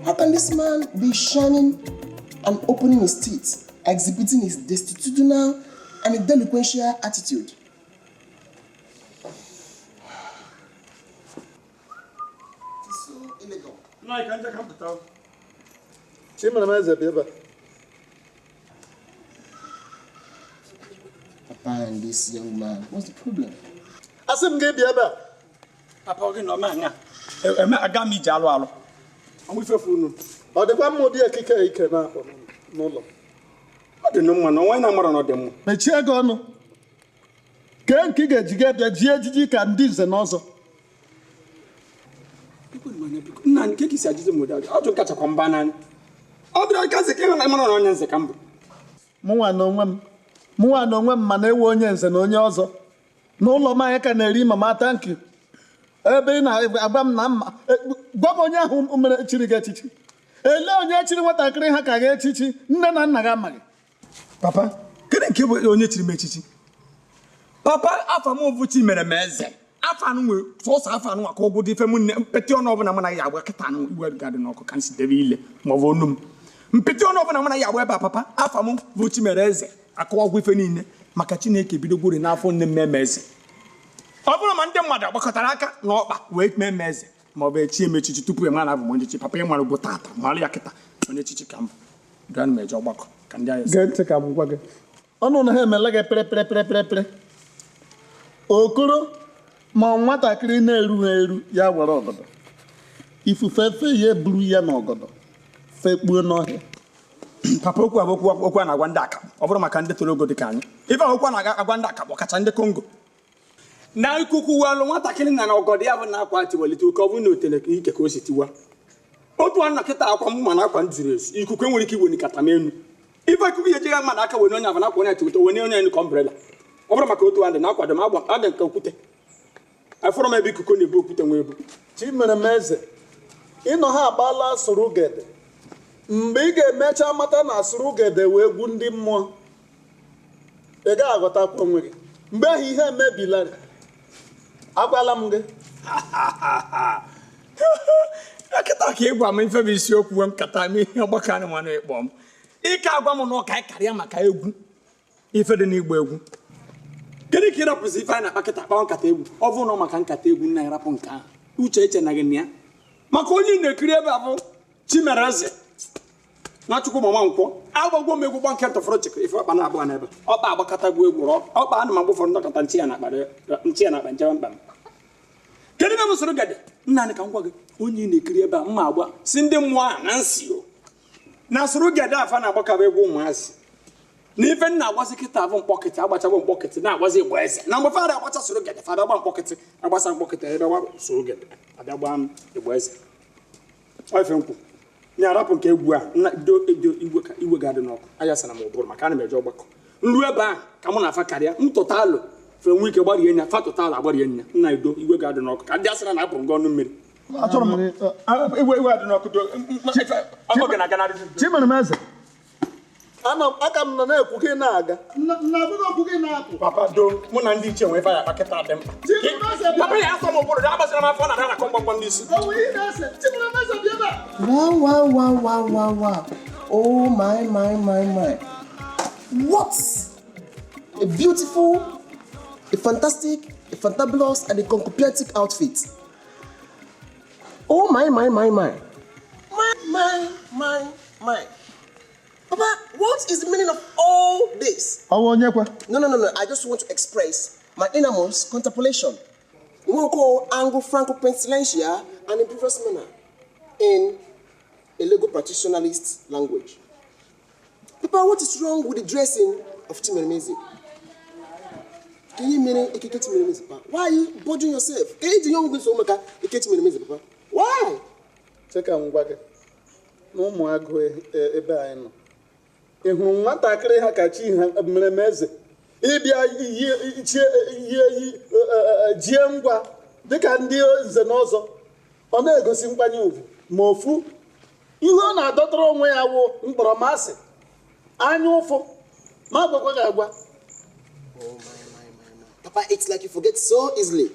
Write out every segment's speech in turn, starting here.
How can this man be shining and opening his teeth, exhibiting his destitutional and delinquential attitude? It is so illegal. Chimeremeze bịa ebe a. Papa and this young man, what's the problem? Asị m gị bịa ebe a. Papa, ọ gị na ome anya eme aga m ije alụ alụ ọnwụ ifefu unu. Ọ dịkwa mma ụdị ekike ike na-akpọ n'ụlọ. Ọ dị mma na onwe na-amara na ọ dị mma. Mechie gị ọnụ. Kee nke ị ga-eji gị bịa jie ejiji ka ndị nze na ọzọ. Nna nke ka isi ajụzi m ụdị ajụ kachakwa mba n'anya. Ọ dịrị ka nze ka ịhụ na ịmara na onye nze ka m bụ. Mụnwa na onwe m mụnwa na onwe m ma na-ewe onye nze na onye ọzọ n'ụlọ m anyị ka na-eri mama thank you. Ebe ị na-agwa m na mma, gwa m onye ahụ mere chiri gị echichi. Elee onye chiri nwatakịrị ha ka gị echichi nne na nna gị amaghị. Papa, kedu nke bụ onye chiri m echichi? Papa, afa m bụ Chimeremeze. Afa anụ nwe sọsọ afa anụ maka ụgwọ dị ife m nne mpịtị ọnụ ọbụla mụ na ya agba kịta anụ iwe gadị n'ọkụ ka m si debe ile ma ọ bụ onu m. Mpịtị ọnụ ọbụla mụ na ya agba ebe a papa, afa m bụ Chimereze akọwagwọ ife niile maka Chineke bidogwuri n'afọ nne m meme eze. Ọ bụrụ ma ndị mmadụ agbakọtara aka na ọkpa wee mee m eze ma ọ bụ echie m echichi tupu ị mara abụ m onye echichi. Papa, ị mara bụ tata mara ya kịta onye echichi ka m bụ. Gaa m eje ọgbakọ ka ndị agha. Gee ntị ka m gwa gị. Ọnụ na ha emela gị pịrị pịrị pịrị pịrị pịrị. Okoro ma nwatakịrị na-erughị eru ya were ọgọdọ. Ifufe fe ya eburu ya n'ọgọdọ fekpuo n'ọhịa. Papa, okwu a bụ okwu a na-agwa ndị akabụ. Ọ bụrụ maka ndị toro ogo dị ka anyị. Ife a okwu a na-agwa ndị akabụ ọkacha ndị Kongo. Na ikuku welụ nwatakịrị na ọgọdọ ya bụ na akwa tiwalite oke ọ bụrụ na otele ike ka o si tiwa. Otu a kịta akwa m ma na akwa m zuru ezu ikuku enwere ike iweni kata m enu. Ife ikuku ya ejigha mmadụ aka wene onye abụ na akwa onye tiweta wene onye enu ka umbrella. Ọ bụrụ maka otu a dị na akwado m agba adị nke okwute. Afọrọ m ebe ikuku na-ebu okwute nwa ebu. Chimeremeze, ịnọ ha agbaala sụrụgede. Mgbe ị ga-emecha mata na sụrụgede wee egwu ndị mmụọ, ị gaghị aghọtakwa onwe gị. Mgbe ahụ ihe emebila. Agwala m gị. Kịta ka ị gwa m ife bụ isiokwu m kata m ihe ọgbakọ anụ nwanne ịkpọ m. Ike agwa m na ọka karịa maka egwu ife dị n'igba egwu. Kedu ka ị rapụzi ife anyị na-akpa kịta kpawa nkata egwu? Ọ bụrụ na ọ maka nkata egwu nna ịrapụ nke ahụ. Uche eche na gị na ya. Maka onye ị na-ekiri ebe a bụ Chimereze Nwachukwu mama nkwọ agbagwo m egwu gba nke ntọfọrọ chekọ ife ọkpa na-abụọ n'ebe ọkpa agbakọtagwo egwu ọkpa anụ m agbụfọrọ ndọkọta nchi ya na akpa nchewa mkpa m. Kedu ebe m soro gede? Nna anyị ka m gwa gị onye ị na-ekiri ebe a mma agba si ndị mmụọ a na nsi o na soro gede afa na-agbakaba egwu ụmụazị na ife nna agbazi kịta abụ mkpọkịtị agbachagbo mkpọkịtị na-agbazi igba eze na mgbe fada agbacha soro gede fada gba mkpọkịtị agbasa mkpọkịtị ebe gba soro gede abịa gbaa m igba eze. Ọ ife nkwụ nya arapụ nke egwu a nna do edo igwe ka iwe ga-adị n'ọkụ anya sara m ụbụrụ maka ana m eje ọgbakọ nru ebe ahụ ka mụ na afa karịa m tụta alụ fe nwee ike gbarie nya fa tụta alụ agbarie nya nna edo igwe ga-adị n'ọkụ ka ndị asịra na-apụ ngọ ọnụ mmiri. Achọrọ m iwe adị n'ọkụ do oge na-aga narị. Chimeremeze, aka m nọ na-ekwu gị na-aga. Papa do mụ na ndị ichie nwee ife ya akpa kịta dị mkpa. Papa ya asọ m ụbụrụ agbasara m afọ na ada na-akọ mgbamgbam n'isi. Wow, wow, wow, wow, wow, wow. Oh my, my, my, my. What a beautiful, a fantastic, a fantabulous, and a concopiatic outfit. Oh my, my, my, my. My, my, my, my. Papa, what is the meaning of all this? Ọwụ onye kwa? No, no, no, no. I just want to express my innermost contemplation. We will call Anglo Franco Pennsylvania and in previous manner in a legal practitionalist language. Papa, what is wrong with the dressing of Chimeremeze? Ka ihe mere Ekeke Chimeremeze, papa? Why are you bothering yourself? Ka ihe ji nye onwe gị nsogbu maka Eke Chimeremeze, papa? Why? Che ka m gwa gị na ụmụ agụ ebe anyị nọ, ị hụrụ nwatakịrị ha ka chi ha mere m eze ịbịa yie yie jie ngwa dịka ndị nze na ọzọ, ọ na-egosi nkwanye ugwu, ma ofu ihe ọ na-adọtara onwe ya wụ mkpọrọmasị anya ụfụ. Ma gwakwa gị agwa. Oh my, my, my, my. Papa, it's like you forget so easily.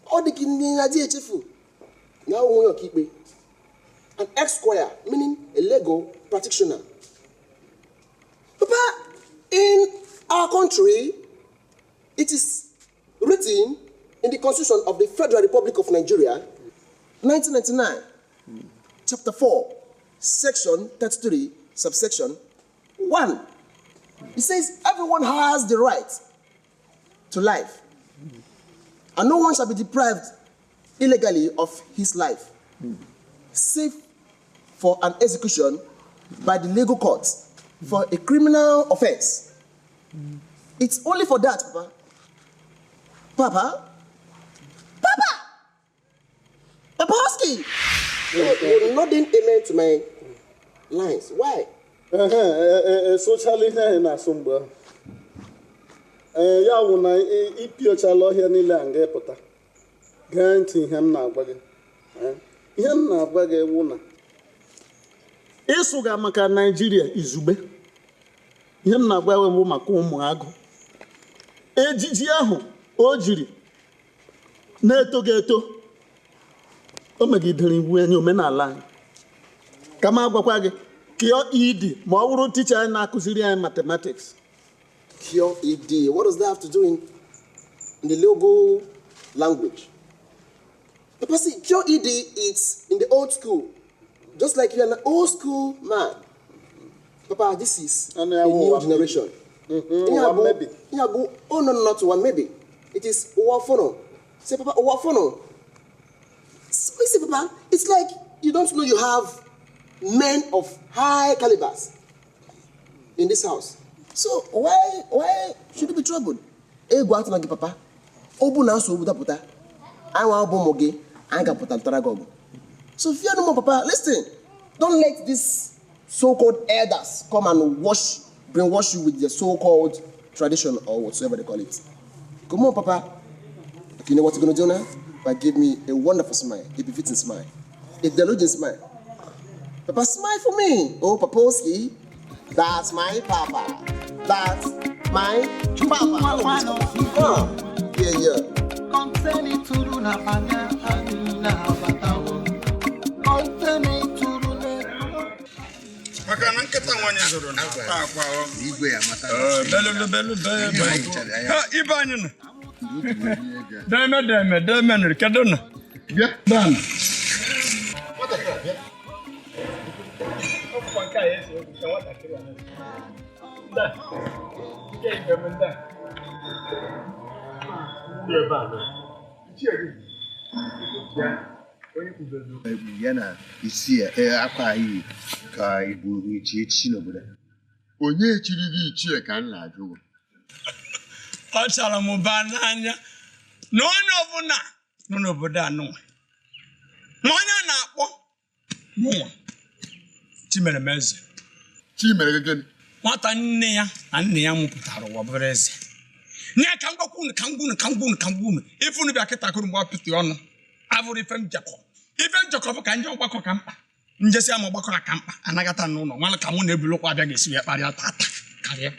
Ọ dị ka ndị na-adịghị echefu na onwe ọkaikpe. An esquire, meaning a legal practitioner. Papa, in our country, it is written in the Constitution of the Federal Republic of Nigeria, 1999, Chapter 4, Section 33, subsection 1. It says everyone has the right to life, and no one shall be deprived illegally of his life, save for an execution by the legal courts for a criminal offense. It's only for that, Papa. Papa? Papa! Papa Husky! You're nodding amen to my lines. Why? Esochala ihe anyị na-asụ mgbe ahụ. Ee, ya wụ na ịpịochala ọhịa niile a nga ịpụta. Gee ntị ihe m na-agwa gị. Ee, ihe m na-agwa gị wụ na ịsụga maka Naijiria izugbe, ihe m na-agwa gị bụ maka ụmụ agụ. Ejiji ahụ o jiri na-etoghị eto, o megidere iwu enye omenala anyị. Ka m agwakwa gị kịọ ed ma ọ bụrụ teacher anyị na-akụziri anyị mathematics. Cure ED. What does that have to do in the legal language? Papa, see, cure ED is in the old school. Just like you're an old school man. Papa, this is And a I new will- generation. Ihe One maybe. Ihe abụ, oh no, not one maybe. It is Owafono. Say, Papa, Owafono. See, Papa, it's like you don't know you have men of high calibers in this house. So why should you be troubled? Egwu atụna gị, papa. Ọ bụ na nsogbu dapụta, anyị nwa bụ ụmụ gị, anyị ga-apụta ntara gị ọgụ. So fear no more, Papa. Listen, don't let these so-called elders come and wash, brainwash you with their so-called tradition or whatsoever they call it. Come on, Papa. Okay, you know what you're gonna do now? But give me a wonderful smile, a befitting smile, a deluging smile. Papa, smile for me. Oh, Paposki, that's my papa. That's my papa. Oh, yeah. Kọnteni tụrụ na anya anyị na-abatawo. Kọnteni tụrụ n'elu. Maka na nkịta nwanyị zụrụ na akwa akwa ọ. Igwe ya mata. Belu belu belu. Ihe anyị hichara ya. Ha, ibe anyị nọ. Deme deme deme nụrụ, kedu nọ? Bịa. Dan. Nwatakịrị a, bịa. Ọkwa nke a esi okwu ka nwatakịrị a na-esi. Nda. Nke ibe m nda. Ndị ebe a nọ. Ichie gị. Bịa. Onye kwubere okwu. Ya na isi ya akwa anyị ka ibu ichi echichi n'obodo a. Onye chiri gị ichie ka m na-ajụ gị? Ọ chara m ụba n'anya na onye ọbụla nọ n'obodo a nụnwa, ma onye a na-akpọ mụnwa Chimeremeze. Chi mere gị gịnị? Nwata nne ya na nna ya mụpụtara ụwa bụrụ eze nye ka m gwakwa unu, ka m gwa unu, ka m gwa unu, ka m gwa unu ife unu bịa kịta kụrụ mgbe apịtị ọnụ abụrụ ife njekọ. Ife njekọ bụ ka nje ọgbakọ ka mkpa njesi ama ọgbakọ ka mkpa anagata n'ụlọ nwalụ ka mụ na ebulụkwa abịa ga-esi wee kparịa tata karịa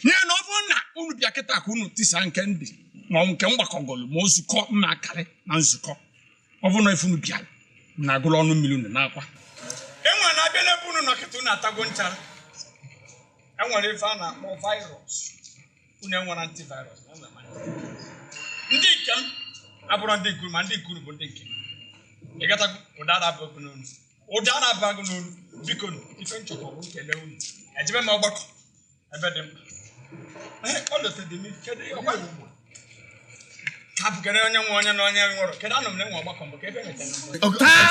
nye na ọ bụrụ na unu bịa kịta ka unu tisa nke ndị ma ọ nke mgbakọgolu ma nzukọ mma akarị na nzukọ. Ọ bụrụ na ife unu bịara na agụrụ ọnụ mmiri unu na-akwa enwere na-abịa n'ebe unu nọ kịta, unu atago nchara. Enwere ife a na-akpọ virus, unu enwere antivirus ma enwere m antivirus. Ndị nke m abụrụ ndị nkuru, ma ndị nkuru bụ ndị nke m. Ị gatago? Ụdara abụghị n'onu, ụdara abụghị n'onu. Biko nụ, ife nchọkọ bụ nkele unu, ejebe m ọgbakọ ebe dị mkpa. Ee, ọ lọtara m. Kedu ọgba ka bụkere onye nwe onye na onye nwụrụ? Kedu anụ m na enwe ọgbakọ mbụ ka ebe emechara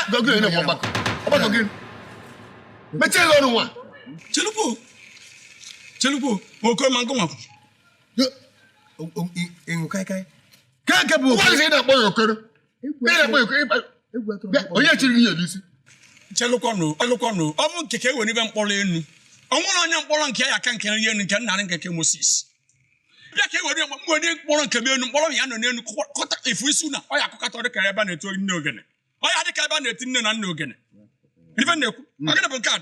mbụ? Gịnị na-enwe ọgbakọ? Ọgbakọ gịnị? Mechie gị ọnụ nwa. Chelukwu, chelukwu, oke ma ngụ nwakwu. Ịṅụ kaikai. Ke nke bụ okoro ị na-akpọ ya okoro. Ị na-akpọ ya okoro. Bịa, onye chiri gị ya n'isi? Chelụkwanụ, chelụkwanụ. Ọ bụ nke ka e were ibe mkpọrọ enu. Ọ nwere onye mkpọrọ nke ya ka nke nri enu nke nna nke nke Moses. Bịa ka e were mgbe mkpọrọ nke m enu, mkpọrọ ya nọ n'enu kọta efu isi na ọ ya akụkọta dị ka ebe a na-eti nne ogene. Ọ ya dị ka ebe a na-eti nne na nna ogene. Ife na-ekwu, ọ gịnị bụ nke a?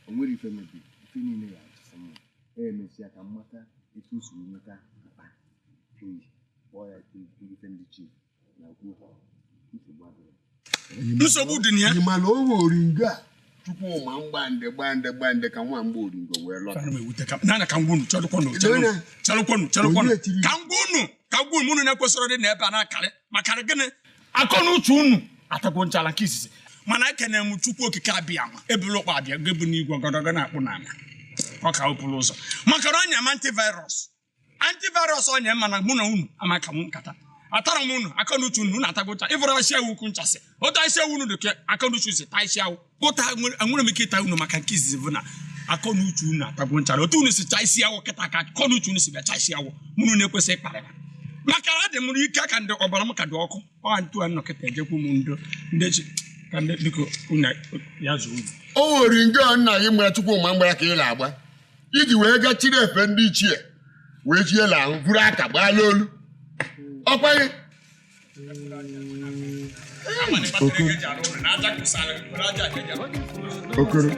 O nwere ife mebiri, ife niile ya achịsa mma. Emesịa ka mmata etu o si nweta akpa oyi kpọọ ya ife ndị chief na kwuo nsogbu adịrọ. Nsogbu dị na ya. Ị ma na o nwe oringo a Chukwuma mgbande gbande gbande ka nwa mgbe oringo wee lọta. Nana ka ngwunu chelụkwanụ, chelụkwanụ, chelụkwanụ. Ka ngwunu, ka ngwunu unu na-ekwesịrị dị n'ebe a na-akarị maka gịnị? Akọ na uche unu atagwo nchala nke izizi. Mana ekene m Chukwu okike abịa ma ebulu ụkpa abịa gebu n'igwe ọgọdọgọ na-akpụ n'ala. Ọ ka ụpụrụ ụzọ. Maka na ọnya m antivirus. Antivirus ọnya m mana mụ na unu amaka m nkata. Atara m unu akọ na uche unu unu atagwo ncha. Ịfụrụ isi ewu ukwu nchasị. Ụta isi ewu unu dị ka akọ na uche si taa isi ewu. Ụta enwere m ike ịta unu maka nke izizi bụ na akọ na uche unu atagwo nchara. Otu unu si chaa isi ewu kịta ka akọ na uche unu si bịa chaa isi ewu. Mụ na unu ekwesịghị ịkparịba. Maka na adị m ike ka ndị ọbara m ka dị ọkụ. Ọ ntụ a nnọkịta ejekwu m ndo ndị chi ka ndị biko unu ya zuo unu. O nwere nga nna gị mgbara Chukwuma mgbara ka ị na-agba iji wee gaa chiri efe ndị ichie wee chie la ahụ buru aka gbaa olu ọkwa gị. Okoro.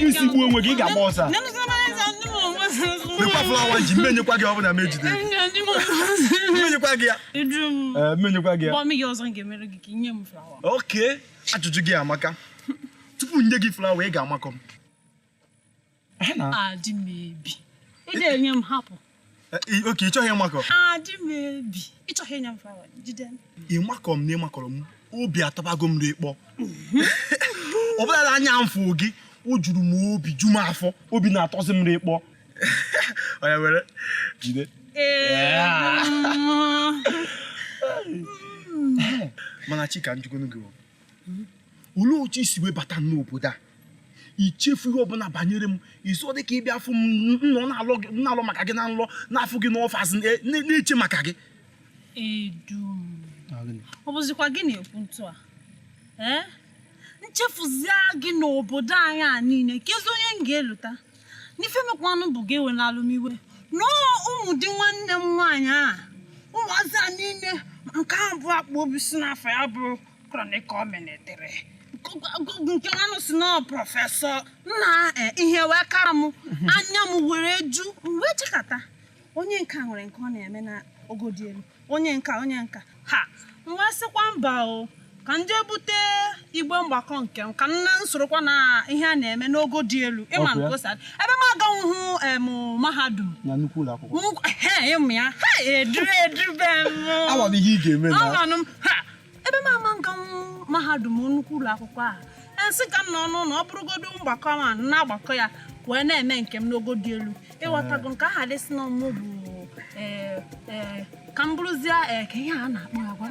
Isi gbuo onwe gị, ị ga-agba ọsọ. Lekwa flawa ji mmenyekwa gị ọbụla mejide. Mmenyekwa gị ya. Mmenyekwa gị ya. Oke, ajụjụ gị amaka. Tupu nye gị flawa, ị ga-amakọ m. Ị ga-enye m hapụ. Oke, ị chọghị ịmakọ? Adị m ebi. Ị chọghị inye m flawa, jide m. Ịmakọ m na ịmakọrọ m, obi atabago m n'ịkpọ. Ọ bụla anya m fụ gị, o juru m obi ju m afọ, obi na-atọzi m n'ịkpọ. Onye were jide. Mana Chika, njikonu gị, olee otu isi wee bata n'obodo a? Ichefu ihe ọbụla banyere m, iso dị ka ịbịa afụ m nọ na-alọ maka gị na nlọ, na-afụ gị n'ọfas, na-eche maka gị. Edum. Ọ bụzikwa gị na-ekwu ntụ a? Ee? Nchefuzie gị n'obodo anyị a niile, kezi onye m ga-elota? N'ife mekwanụ bụ gị enwela alụmiwe. Nọọ ụmụ di nwanne m nwaanyị a, ụmụazị a niile, nke ahụ bụ akpa obi si n'afọ ya bụ Chronicle Ministry. Nke nwanụ si na prọfesọ nna ihe wee kara m anya m were ju wee chekata. Onye nka nwere nke ọ na-eme na ogo dị elu, onye nka onye nka ha wee sịkwa mba o, ka ndị ebute igbe mgbakọ nke m ka nna nsorokwa na ihe a na-eme n'ogo dị elu. Ịma nke o si adị ebe m aganwuhụ em mahadum na nnukwu ụlọ akwụkwọ. He ịmụ ya ha edube m. Ama m ihe ị ga-eme na amanụ m ha ebe m ama nganwu mahadum nnukwu ụlọ akwụkwọ a nsị ka m nọ n'ụlọ ọ bụrụgodu mgbakọ ma na-agbakọ ya wee na-eme nke m n'ogo dị elu. Ịghọtago nke aha dị si na ọmụ bụ ka m bụrụzie ka ihe a na-akpọ ya gwa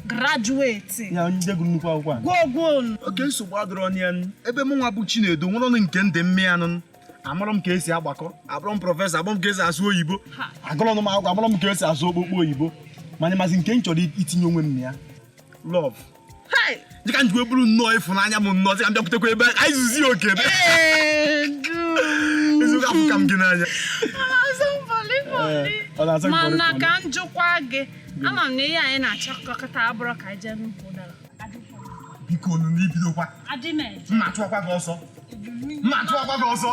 grajueti. Ya ndị gụrụ nnukwu akwụkwọ a. Gwogwo. Oke nsogbu adịrọ ọnụ ya. Ebe mụ nwa bụ Chinedu nwere ọnụ nke ndị mmịa anụ. Amarọ m ka esi agbakọ, abụrọ m prọfesọ, abụrọ m ka esi asụ oyibo. Agụrọ m akwụkwọ, amarọ m ka esi asụ okpokpo oyibo. Mana mazi nke m chọrọ itinye onwe m na ya. Love. Dịka njikwa bụrụ nnọọ ịfụnanya m nnọọ, dịka m bịakwutekwa ebe anyị zuzi oke. Eziokwu afụ ka m gị n'anya. Mana ka njikwa gị, ama m na ihe anyị na-achọkọta abụrụ ka anyị jee nnukwu ụdara. Biko nụ n'ibidokwa. Mma achụọkwa gị ọsọ. Mma achụọkwa gị ọsọ.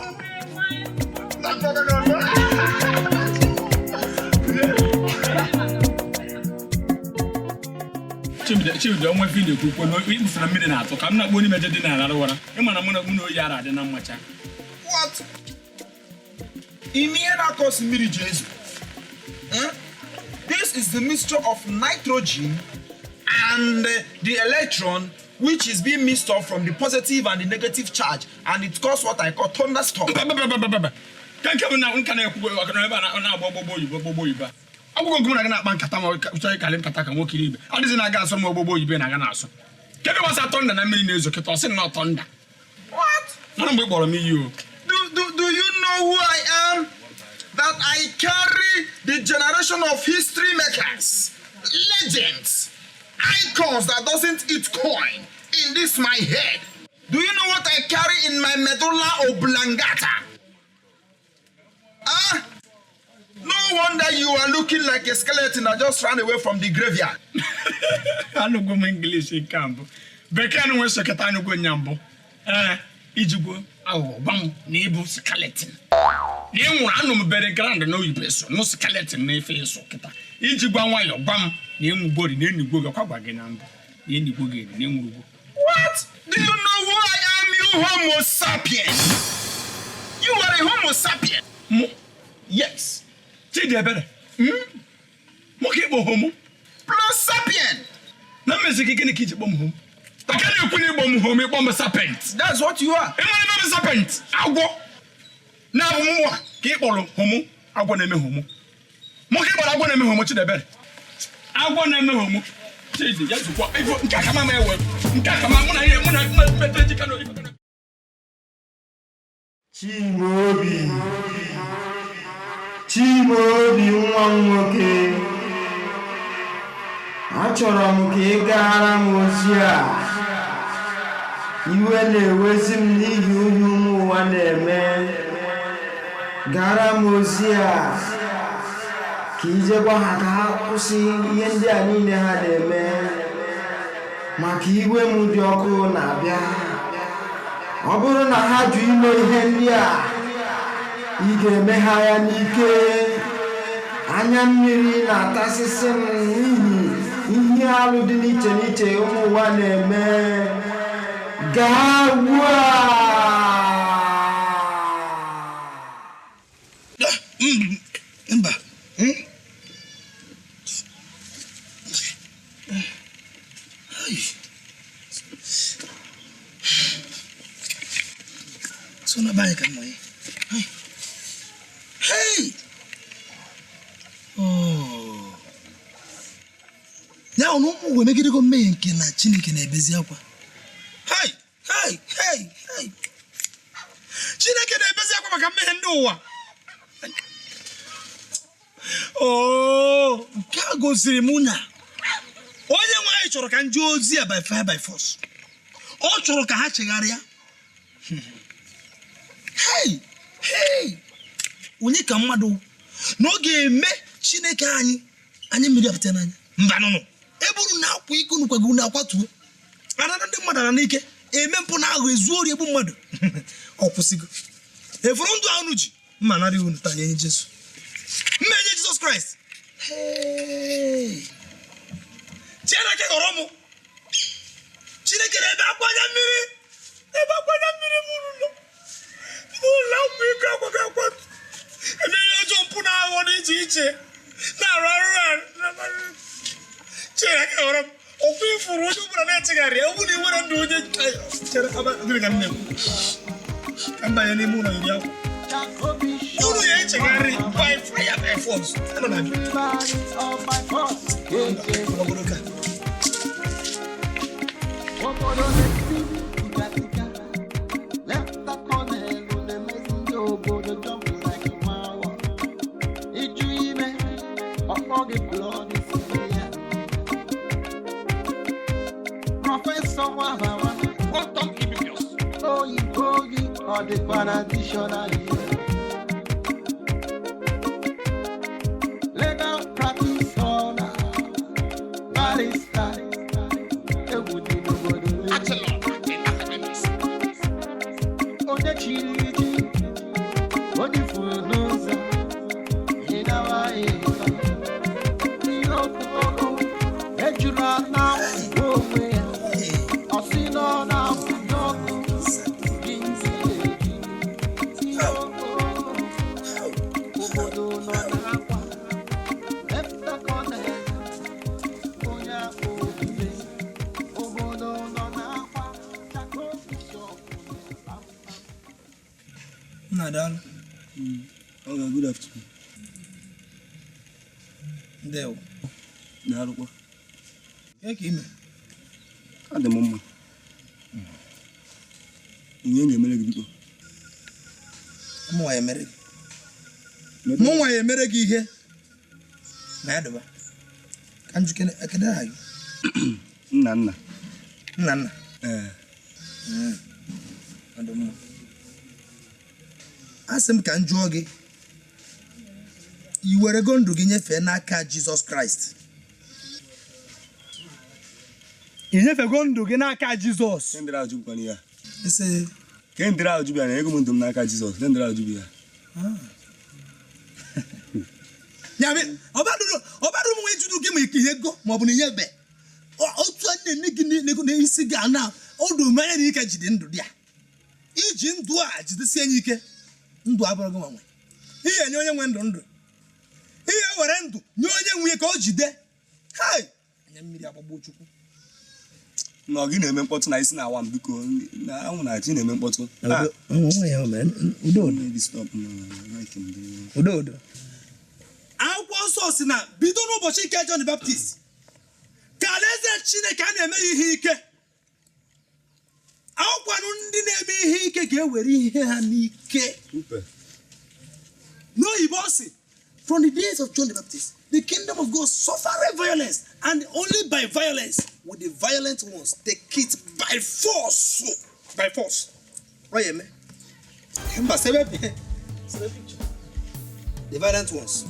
Mma achụọkwa gị ọsọ. Chibude onwe fi na-ekwu okwu na ikpufere mmiri na-atụ ka m na-akpọ onye meje dị na-arara ụra. Ị ma na mụ na oyi ara adị na mmacha. What? Ime ihe na-akọsi mmiri ji ezo. Eh? This is the mixture of nitrogen and the electron which is being mixed up from the positive and the negative charge, and it causes what I call thunderstorm. Ka nke bụ na nka na-ekwu ọka na ebe a na-agba ọgbọgbọ oyibo gbogbo oyibo a. Akwụkwọ nke mụ na gị na-akpa nkata ma chọrọ ịkalị nkata ka nwoke ibe adịghị na-aga asụ m ọgbọgbọ oyibo na-aga na-asụ. Kedu gbasa thunder na mmiri na-ezo kịta ọ sị na thunder? What? Mara mgbe ị kpọrọ m iyi o. Do you know who I am? That I carry the generation of history makers, legends, icons that doesn't eat coin in this my head. Do you know what I carry in my medulla oblongata? Ah? No wonder you are looking like a skeleton that just ran away from the graveyard. Anụgwo m English nke a mbụ. Bekee anụ nwee soketa anụgwo nya mbụ. Ee, iji gwuo aghụghọ gwa m na ịbụ skeleton. Na ị nwụrụ anụ m bere grand na oyibo eso nụ skeleton na ife ịsụ kịta. Iji gwa nwayọọ gwa m na enwugori na enigwo gị ọkwa gwa gị na mbụ na enigwo gị eni na enwurugwo. What? Do you know who I am, you homo sapien? You are a homo sapien. Mụ? Yes. Chidiebere. Mụ ka ịkpọ homo? Plus sapien. Na mmezi gị gịnị ka iji kpọ m homo? Aka na-ekwu na ịkpọ m homo ịkpọ m serpent. That's what you are. Ị mara ebe bụ serpent? Agwọ. Na-abụ mụnwa ka ị kpọrọ homo, agwọ na-eme homo. Mụ ka ị kpọrọ agwọ na-eme homo, Chidiebere. Agwọ na-eme homo. Chidi, ya zukwa. Ifo nke aka ma ewe. Nke aka ma mụ na ihe mụ na mmete jika na oyibo. Chimaobi, Chimaobi nwa m nwoke, achọrọ m ka ị gaara m ozi a. Iwe na-ewezi m n'ihi ohi ụmụ ụwa na-eme. Gara m ozi a ka ije gwa ha ka ha kwụsị ihe ndị a niile ha na-eme, maka iwe m dị ọkụ na-abịa. Ọ bụrụ na ha jụ ime ihe ndị a, ị ga-eme ha ya n'ike. Anya mmiri na-atasịsị m n'ihi ihe alụ dị n'iche n'iche ụmụ ụwa na-eme. Gaa ugbu a! Mba. So na banye ka nọ ya. Hey! Oh. Ya ọnụ ụmụ uwe megidego mmehie nke na Chineke na-ebezi akwa. Hey! Hey! Hey! Hey! Chineke na-ebezi akwa maka mmehie ndị ụwa. Oh, nke a gosiri mụ na onye nwe anyị chọrọ ka m jee ozi a by fire by force. Ọ chọrọ ka ha chegharịa. Hey! Hey! Onye ka mmadụ na ọ ga-eme Chineke anyị anyị mmiri apụta n'anya. Mba nụnụ. Ebe unu na-akwa iko unu kwago unu akwatuo. Anara ndị mmadụ ara n'ike eme mpụ na aghụ ezu ori egbu mmadụ. Ọ kwụsịgo. Efuru ndụ ahụ unu ji mma narị unu taa nye Jesu. Mma enye Jizọs Kraịst. Hey! Chineke ghọrọ mụ. Chineke na-ebe akwa anya mmiri. Ebe akwa anya mmiri mụrụ nọ. Ụlọ akwụkwọ iko akwa akwatu. Eme ihe ọjọọ mpụ na aghụghọ dị iche iche. Na-arụ arụ arụ. Chineke ghọrọ m. Okwu ifuru onye ọbụla na-echegharị ya, ọ bụrụ na ị nwere ndụ onye chere gịnị ka m na-ekwu? Ka m banye n'ime ụlọ iri akwa. Unu ya echegharị by fire by force. Ana m abịa. Obodo ka. Obodo na-esi tika-tika. Lefta kọnelụ na-emezi ndị obodo jump like nwa awọ. Ịjụ ime, ọkpọ gị bloody ya. Prọfesọ Nwabara, Quantum Ibibius. Oyibo gị ọ dịkwa na dictionary. Legal practitioner, barrister, egwu dị n'obodo. Onye chiri ji, onye furu n'ụzọ, ịnawa ịba. Ihe okwu ejula na onwe ya, ọ sị na ọ na-akwụnye ọkụ gị nzi eji. Ihe okwu Nna daalụ. Okay, good afternoon. Ndewo. Daalụkwa. Kee ka ime? Adị m mma. Ihe m ga-emere gị biko. Mụnwa ya emere gị. Mụnwa ya emere gị ihe. Na ya dọba. Ka m jikere ekele aha gị. Nna nna. Nna nna. Ee. Ọ dị mma. Asị m ka m jụọ gị, i werego ndụ gị nyefee n'aka Jizọs Kraịst? I nyefego ndụ gị n'aka Jizọs? Kendịrị ajụ bụkwana ya. Ese. Kendịrị ajụ bịa na ego m ndụ m n'aka Jizọs. Kendịrị ajụ bịa. Ya mere, ọ badụrụ m nwa ịjụdụ gị ma ihe ego ma ọ bụ na ihe be. Otu a na-ene gị n'isi gị a na ọdụ mmanya na ike jide ndụ dị a. Iji ndụ a jidesie ya ike, ndụ abụrụ gị nwanwe. Ihe nye onye nwe ndụ ndụ. Ihe were ndụ nye onye nwe ka o jide. Hai! Anya mmiri agbagbuo Chukwu. Na ọ gị na-eme mkpọtụ na isi na-awa m biko na anwụ na-achị na-eme mkpọtụ. Udo udo. Akwụkwọ nsọ si na bido n'ụbọchị nke John the Baptist ka alaeze Chineke a na-eme ihe ike. Akwụkwanụ ndị na-eme ihe ike ga-ewere ihe ha n'ike. N'oyibo ọ sị, from the days of John the Baptist, the kingdom of God suffered violence, and only by violence will the violent ones take it by force. By force. Ọ ya eme. Mba, sebe picture. The violent ones.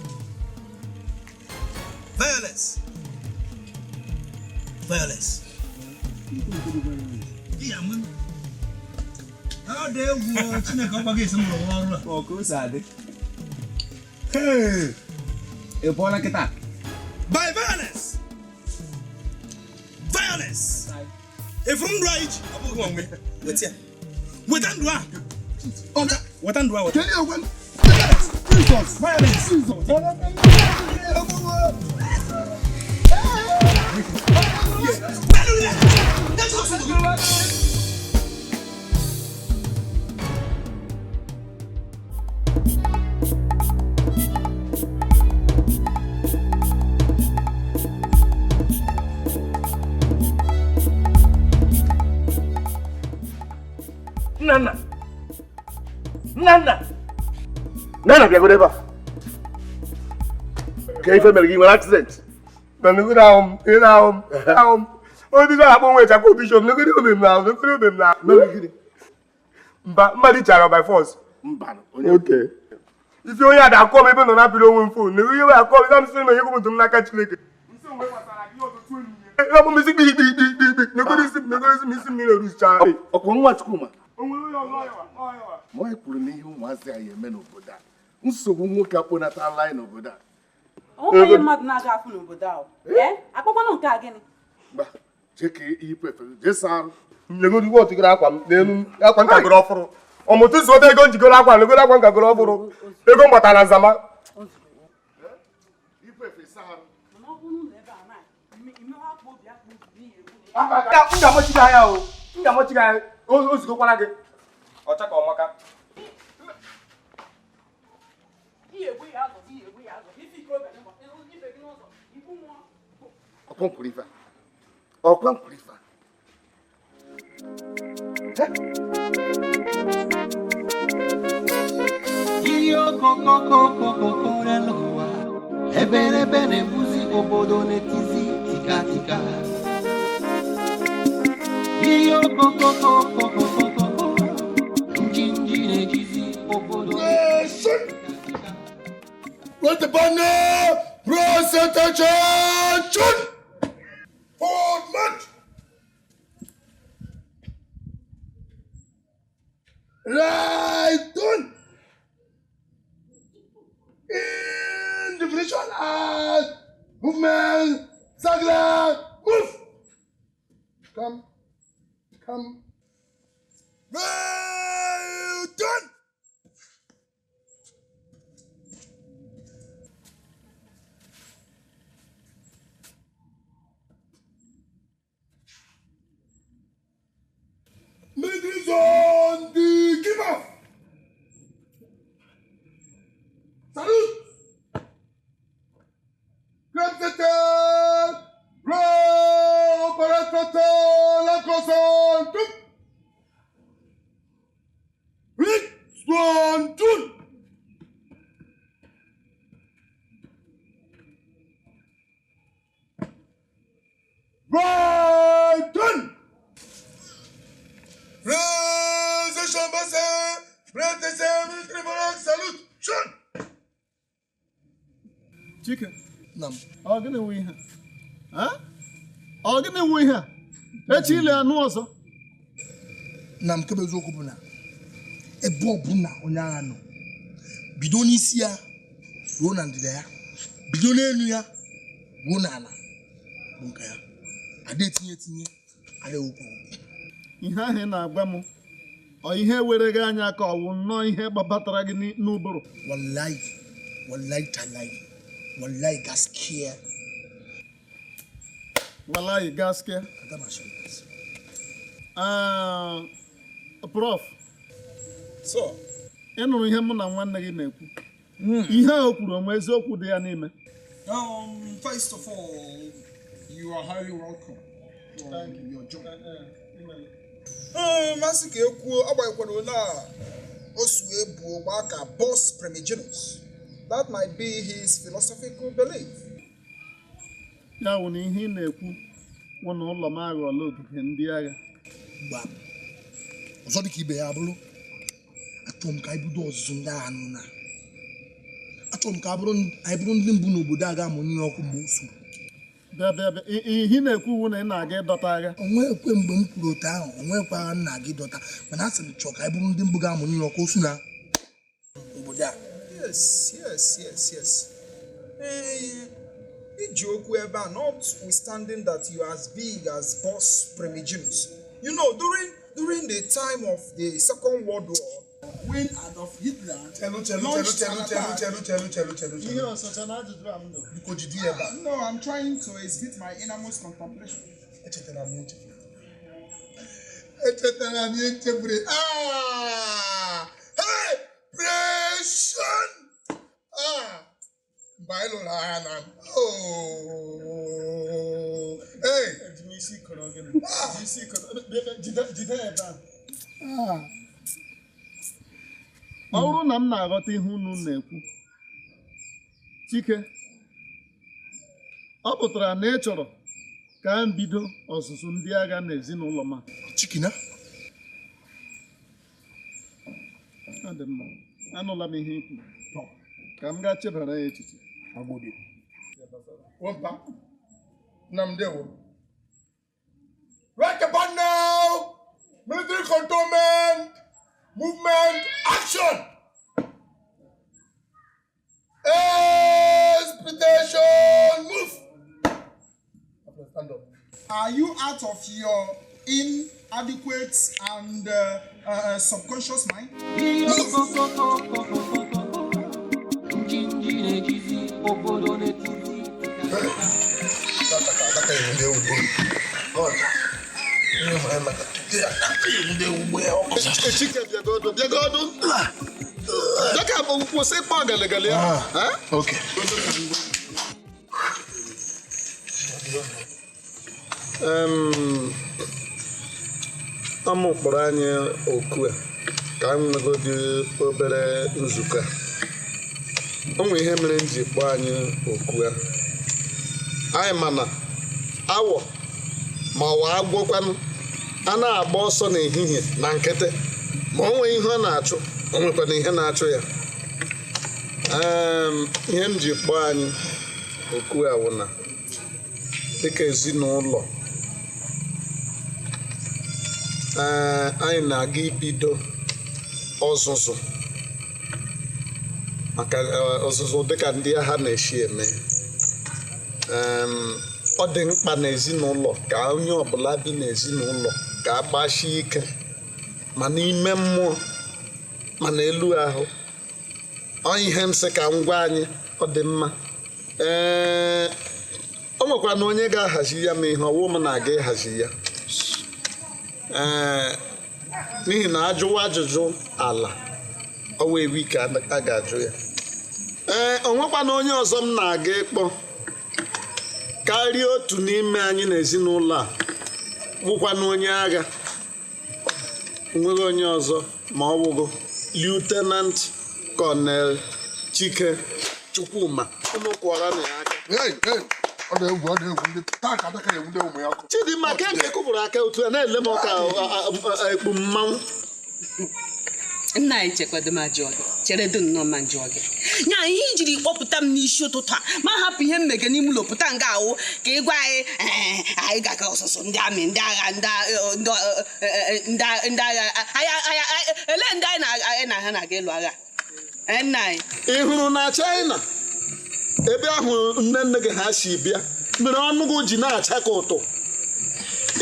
Violence. Violence. Iya mụ. Ọ dị egwu Chineke ọgbaghị esi m rụwa ọrụ a. Ọ ka o si adị. Hey! Ị pụọla kịta? By violence. Violence. Efu ndụ anyị ji ọ bụghị onwe. Weta ya. Weta ndụ a. Weta ndụ a weta. Jesus! Violence. Jesus! Nna nna. Nna bịagoro ebe a. Ka ife mere gị nwere accident. Negoro ahụ m, ị ahụ m, ahụ m. Onye na-akpọ nwe chakwa bishop, negoro obi m n'ahụ, negoro obi m n'ahụ. Mba, mmadụ chara by force. Mba. Okay. Ife onye a da-akọ m ebe nọ na-apịrị onwe m fon, negoro ihe akọ m, m sị na onye gwụ m n'aka Chineke. Ebe m isi kpi kpi kpi kpi kpi, negoro isi m, negoro isi m, isi m niile ruchara. Ọkwa nwa Chukwuma. Ma onye kwuru na ihe ụmụazị anyị eme n'obodo a, nsogbu nwoke akpọnatala anyị n'obodo a. Onye mmadụ na-aga afụ n'obodo ahụ. Akpọkwanụ nke a gịnị? Mba, jee ka iyipụ efe, jee saa arụ. Negoro iwe ọtụgoro akwa m n'elu akwa nkagoro ọfụrụ. Ọmụtụ zuote ego njigoro akwa, negoro akwa nkagoro ọfụrụ. Ego m gbatara nzama. M ga-amachi gị anya o. M ga-amachi gị anya. O zigokwara gị. Ọcha ka ọmaka. Ọkwa nkwuru ife a. Ọkwa nkwuru ife a. Ihe okokokokokoko n'ụwa, eberebe na-ebuzi obodo n'etizi tika tika. Ihe okokokokokoko, njinji na-ejizi obodo. Let the banner press attention! Forward march! Right on! In definition as movement, circular, move! Come, come. Right on! Military zone, the give off. Chike, ọ gịnị wụ ihe a? Ọ gịnị wụ ihe a? Echi ile anụ ọzọ. Na nke bụ eziokwu bụ na ebe ọbụla onye agha nọ, bido n'isi ya ruo na ndịda ya, bido n'elu ya ruo n'ala bụ nke ya. Ada etinye etinye, ada ewepụ ewepụ. Ihe ahụ ị na-agwa m, ọ ihe were gị anya ka ọ wụ nnọọ ihe gbabatara gị n'ụbụrụ? Wallahi, wallahi talahi, wallahi gaskiya. Wallahi gaskiya. Prof. So, ị nụrụ ihe mụ na nwanne gị na-ekwu. Ihe a o kwuru onwe eziokwu dị ya n'ime. First of all, you are highly welcome. Thank you. Your job. Masị ka ekwuo agbanyekwara ole a o si wee buo gbaa ka boss primigenus. That might be his philosophical belief. Ya wụ na ihe ị na-ekwu wụ na ụlọ m aghọọla ogige ndị agha. Gbam. Ọzọ dịka ibe ya bụrụ, achọrọ m ka anyị bido ọzụzụ ndị agha nọ na. Achọrọ m ka anyị bụrụ ndị mbụ n'obodo a ga-amụnye ọkụ mgbe o suru. Bịa bịa bịa, ihe ị na-ekwu wụ na ị na-aga ịdọta agha. O nwekwe mgbe m kwuru otu ahụ, o nwekwa agha m na-aga ịdọta, mana asị m chọọ ka anyị bụrụ ndị mbụ ga-amụnye ọkụ osu na obodo a. Yes, yes, yes, yes. Iji okwu ebe a, notwithstanding that you are as big as boss primigenus. You know, during the time of the Second World War, when Adolf Hitler launched an attack. No, I'm trying to exhibit my innermost contemplation. Hey! Precious! Oh! Hey! Ọ bụrụ na m na-aghọta ihe unu na-ekwu, Chike, ọ pụtara na ị chọrọ ka m bido ọzụzụ ndị agha n'ezinụlọ m a. Chikina? Ọ dị mma, anụla m ihe i kwuru. Ka m gaa chebara ya echiche. Right about now, military cantonment, movement, action! Expectation, move! Stand up. Are you out of your inadequate and subconscious mind? Chike, bịagodo, bịagodo. Dịka bụ kwụsị ịkpọ gịlịgịlị ya. Okay. Amụ kpọrọ anyị oku a ka anyị nwegodi obere nzukọ a. O nwere ihe mere m ji kpọọ anyị oku a. Anyị ma na awọ ma ọ agwọkwanụ a na-agba ọsọ n'ehihie na nkịtị, ma o nwee ihe ọ na-achụ, o nwekwana ihe na-achụ ya. Ihe m ji kpọọ anyị oku a wụ na dịka ezinụlọ, anyị na-aga ibido ọzụzụ maka ọzụzụ dịka ndị agha na-esi eme. Ọ dị mkpa n'ezinụlọ ka onye ọbụla bi n'ezinụlọ ka a gbasie ike ma n'ime mmụọ ma n'elu ahụ. Ọ ihe m sị ka m gwa anyị, ọ dị mma. Ee, o nwekwa na onye ga-ahazi ya ma ihe ọwụ m na-aga ịhazi ya. Ee, n'ihi na ajụwa ajụjụ ala ọwa ewi ka a ga-ajụ ya. Ee, o nwekwa na onye ọzọ m na-aga ịkpọ karịa otu n'ime anyị n'ezinụlọ a Bụkwanụ onye agha. Nweghị onye ọzọ ma ọ bụgo Lieutenant Colonel Chike Chukwuma. Unu kwọrọ na ya aka. Ọ na-egwu, ọ na-egwu ndị taa ka adaka egwu ndị ụmụ ya ọkụ. Chidimma, ka nke kụpụrụ aka otu a na-ele m ọka ekpu mmanwụ. Nna anyị, chekwado m ajụọ gị, chere dị nnọọ ma njụọ gị nya ihe i jiri kpọpụta m n'isi ụtụtụ a, ma hapụ ihe mmege n'ime ụlọ pụta nga ahụ ka ị gwa anyị, anyị ga-aga ọsụsụ ndị amị, ndị agha, ndị agha ele ndị anyị na ha na-aga ịlụ agha. Nna anyị, ị hụrụ na China ebe ahụ nne nne gị ha si bịa mere ọnụgụ ji na-acha ka ụtụ.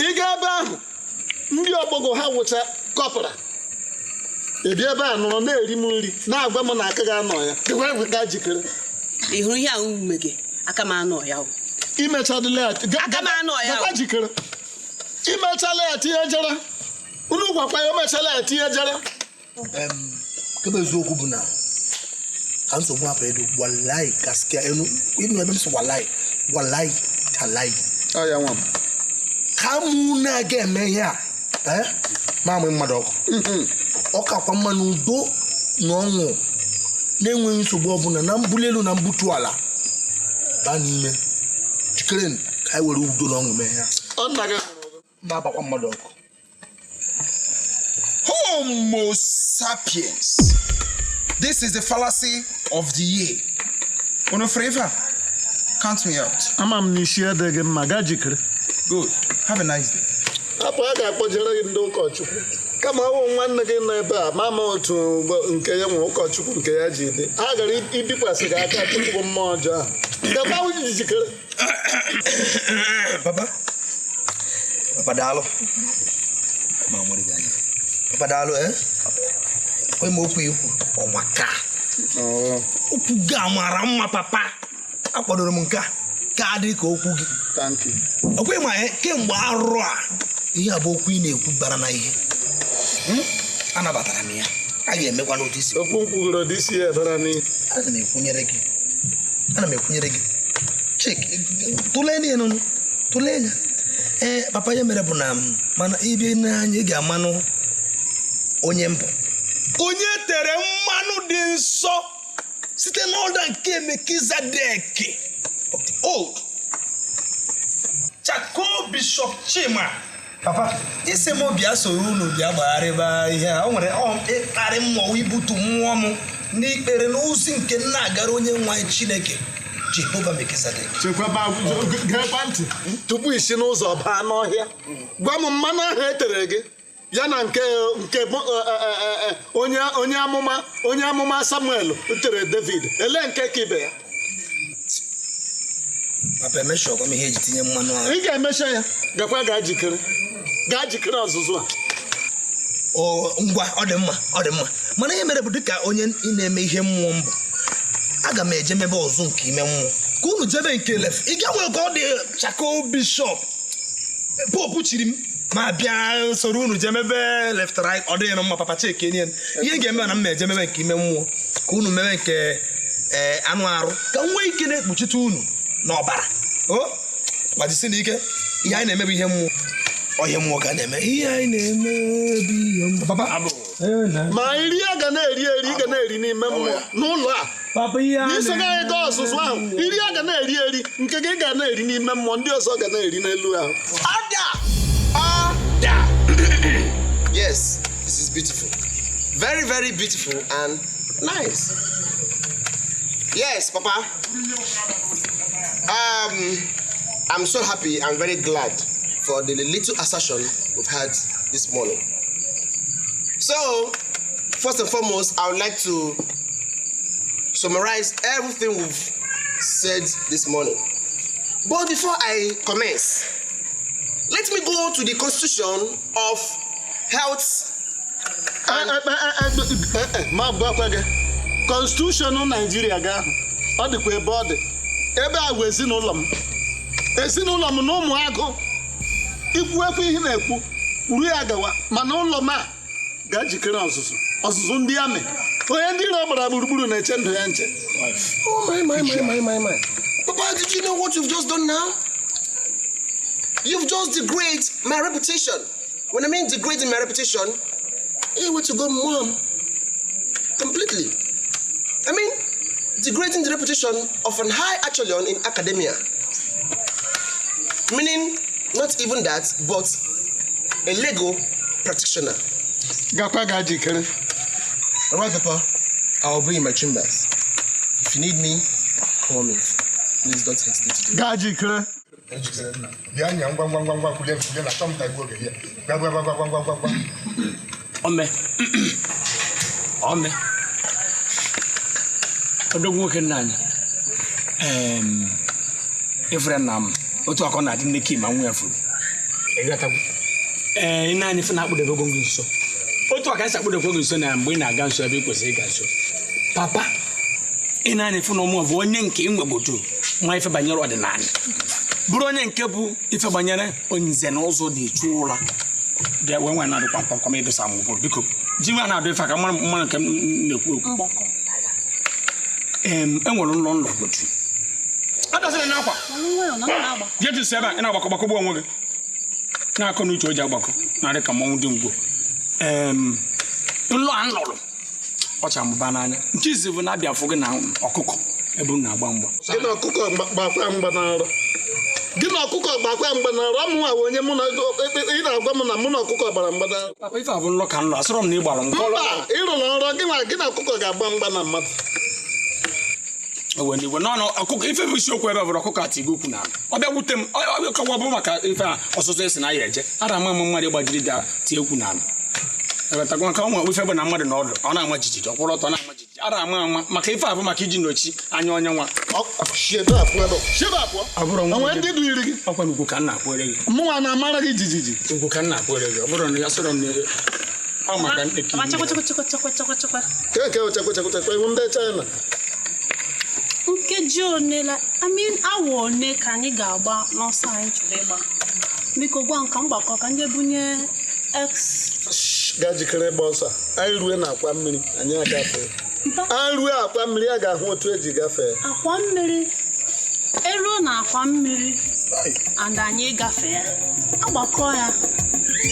Ị ga ebe ahụ ndị ọgbọgọ ha wụcha kọpra. Ị bịa ebe a nọrọ na-eri m nri na-agwa m na aka ga-anọ ya ga jikere. Ị hụrụ ihe ahụ ume gị, aka m anọ ya. Imechadịla ya jikere, imechala ya tinye jere unu gwakwa ya, omechala ya tinye jere. Kebe eziokwu bụ na ka nsogbu hapụ edo, walai gaskia enu enu ebe m sị walai walai talai ka mụ na-aga eme ihe a ma amụ mmadụ ọkụ ọ kakwa mma n'udo na ọṅụ na-enweghị nsogbu ọbụla na mbuli elu na mbutu ala baa n'ime jikere ka anyị were udo na ọṅụ mee ya na-abakwa mmadụ ọkụ. Homo sapiens. This is the fallacy of the year. Unu Freva, count me out. Ama m na isi adịghị mma, gaa jikere. Good. Have a nice day. Hapụ, a ga-akpọjere gị ndị ụkọchukwu kama ọ bụ nwanne gị nọ ebe a ma ama otu nke ya nwe ụkọchukwu nke ya ji dị a gara ibikwasị gị aka tupu bụ mmụọ ọjọọ a gakwa jikere. Papa, papa daalụ. Papa daalụ, kwe m okwu ikwu ọmaka. Okwu gị a mara mma papa. Akwadoro m nke a ka adị ka okwu gị. Ọkwa ịma kemgbe arụrụ a ihe a bụ okwu ị na-ekwu bara na ihe. Anabatara m ya. A ga-emekwa n'otu isi. Okwu nkwugoro dị isi ya bara n'ihe. Ana m ekwunyere gị. Ana m ekwunyere gị. Chik, tụlee ya nụ. Tụlee ya. Ee, papa, ya mere bụ na mana ịbịa n'anya ị ga-amanụ onye mbụ. Onye tere mmanụ dị nsọ site n'ọda nke Melchizedek of the old. Charcoal Bishop Chima. Papa, isi m bịa soro unu bịa gbagharịba ihe a. O nwere ịkparị mmụọ ibutu mmụọ m n'ikpere n'ozi nke nna agara onye nwe anyị Chineke Jehova Melchizedek. Chekwaba, geekwa ntị tupu isi n'ụzọ baa n'ọhịa. Gwa m mmanụ ahụ e tere gị ya na nke nke onye amụma Samuel tere David, ele nke ka ibe ya? Papa, emeshọkwa m ihe eji tinye mmanụ ahụ. Ị ga-emecha ya, gakwa gaa jikere, gaa jikere ọzụzụ a. Ngwa, ọ dị mma, ọ dị mma. Mana ihe mere bụ dịka onye ị na-eme ihe mmụọ mbụ, aga m eje mebe ọzụ nke ime mmụọ ka unu jebe nke lef. Ị ga-enwe ka ọ dị Charcoal Bishop Pope chiri m ma bịa soro unu jee mebe left right, ọ dịghị mma papa. Chike nye ihe ga-eme na m eje mebe nke ime mmụọ ka unu mebe nke anụ arụ ka m nwee ike na-ekpuchite unu n'ọbara. O gbajisi na ike ihe anyị na-eme bụ ihe mmụọ, ọ ihe mmụọ ka a na-eme, ihe anyị na-eme bụ ihe mmụọ papa. Ma nri a ga na-eri eri ga na-eri n'ime mmụọ n'ụlọ a. N'iso gị anyị gaa ọzụzụ ahụ, nri a ga na-eri eri nke gị ga na-eri n'ime mmụọ, ndị ọzọ ga na-eri n'elu ahụ. Ada! Ada! Yes, this is beautiful. Very, very beautiful and nice. Yes, Papa. I'm so happy and very glad for the little assertion we've had this morning. So, first and foremost, I would like to summarize everything we've said this morning. But before I commence, let me go to the Constitution of Health. Ma gwakwa gị, Constitution Naijiria ga ahụ ọ dịkwa ebe ọ dị ebe a bụ ezinụlọ m, ezinụlọ m na ụmụ agụ ikwu ekwe ihe na-ekwu kwuru ya gawa, mana ụlọ m a ga-ejikere ọzụzụ ọzụzụ ndị amị onye ndị iro gbara gburugburu na-eche ndụ ya nche. Oh my, my, my, my, my, my. Papa, did you know what you've just done now? You've just degraded my reputation. When I mean degrading my reputation, it went to go mom completely. I mean, degrading the reputation of an high echelon in academia. Meaning, not even that, but a legal practitioner. Gakwa ga jikere. All right, Papa. I'll be in my chambers. If you need me, call me. Please don't hesitate to do it. Gaa jikere. Bịa nya ngwa ngwa ngwa ngwa kulie kulie na chọmta igbu oge ya. Gwa gwa gwa gwa gwa gwa gwa. Ome. Ome. Odogwu nwoke nna anyị. Ifere nna m, otu akọ na-adị nne Kima nwa ya furu. Ịghọtagwo? Ee, ị na-anya ife na-akpụdebe gị nso. Otu aka esi akpụdebe gị nso na mgbe ị na-aga nso ebe ị kwesịrị ịga nso. Papa, ị na-anya ife na ọmụọ bụ onye nke ịnwegbodo nwa ife banyere ọdịnala. Bụrụ onye nke bụ ife banyere nze na ụzọ dị echu ụra. Bịa wee nwa na-adụ kwam kwam kwam ịdụsa m ụbụrụ biko. Ji nwa na-adụ ife ka mara mara nke m na-ekwu okwu. Enwere ụlọ nlọ otu. Adọsịrị n'akwa. Jee tụsị ebe a ị na-agbakọ gbakọgbu onwe gị. Na-akọ n'uche o ji agbakọ na-adị ka mmọnwụ dị ngwo. Nlọ a nlọrọ ọcha mụba n'anya. Nke izi bụ na-abịa afụ gị na ọkụkọ ebe m na-agba mgba. Gị na ọkụkọ gbakwa mgba na nrọ. Gị na ọkụkọ gbakwa mgba na nrọ. Mụ nwa onye mụ na ị na-agwa m na mụ na ọkụkọ gbara mgba na nrọ. Papa, ife a bụ nlọ ka nlọ, asịrọ m na ị gbara mgba. Mba, ị rụrụ nrọ gị nwa gị na ọkụkọ ga-agba mgba na mmadụ. Ewe n'igwe n'ọnụ ọkụkọ ife bụ isiokwu ebe bụrụ ọkụkọ atigo ukwu n'ala. Ọ bịa wute m ọ kọwa bụ maka ife a ọsụsọ esi na ya eje. Ara ama ama mmadụ gbajiri da tie ukwu n'ala. Ewetakwa maka ọnwa ife bụ na mmadụ na ọdụ ọ na-ama jijiji ọ kwụrụ ọtọ na-ama jijiji ara ama ama maka ife a bụ maka iji nọchi anya onye nwa. Onwe ndị duhiri gị. Ọkwa ugwu ka m na-akwere gị. Mụnwa na-amara gị jijiji. Ugwu ka m na-akwere gị ọ bụrụ na ya sọrọ m na ọ maka ntekiri. Chekwa. Keke chekwa chekwa chekwa iwu ndị China. Nkeji one la I mean awa one ka anyị ga-agba n'ọsọ anyị chọrọ ịgba. Biko gwa m ka m gbakọ ka ndị bunye x. Gaa jikere ịgba ọsọ a. Anyị rue na akwa mmiri anyị agafee. Anyị rue akwa mmiri a ga-ahụ otu eji gafee. Akwa mmiri eruo na akwa mmiri and anyị gafee agbakọ ya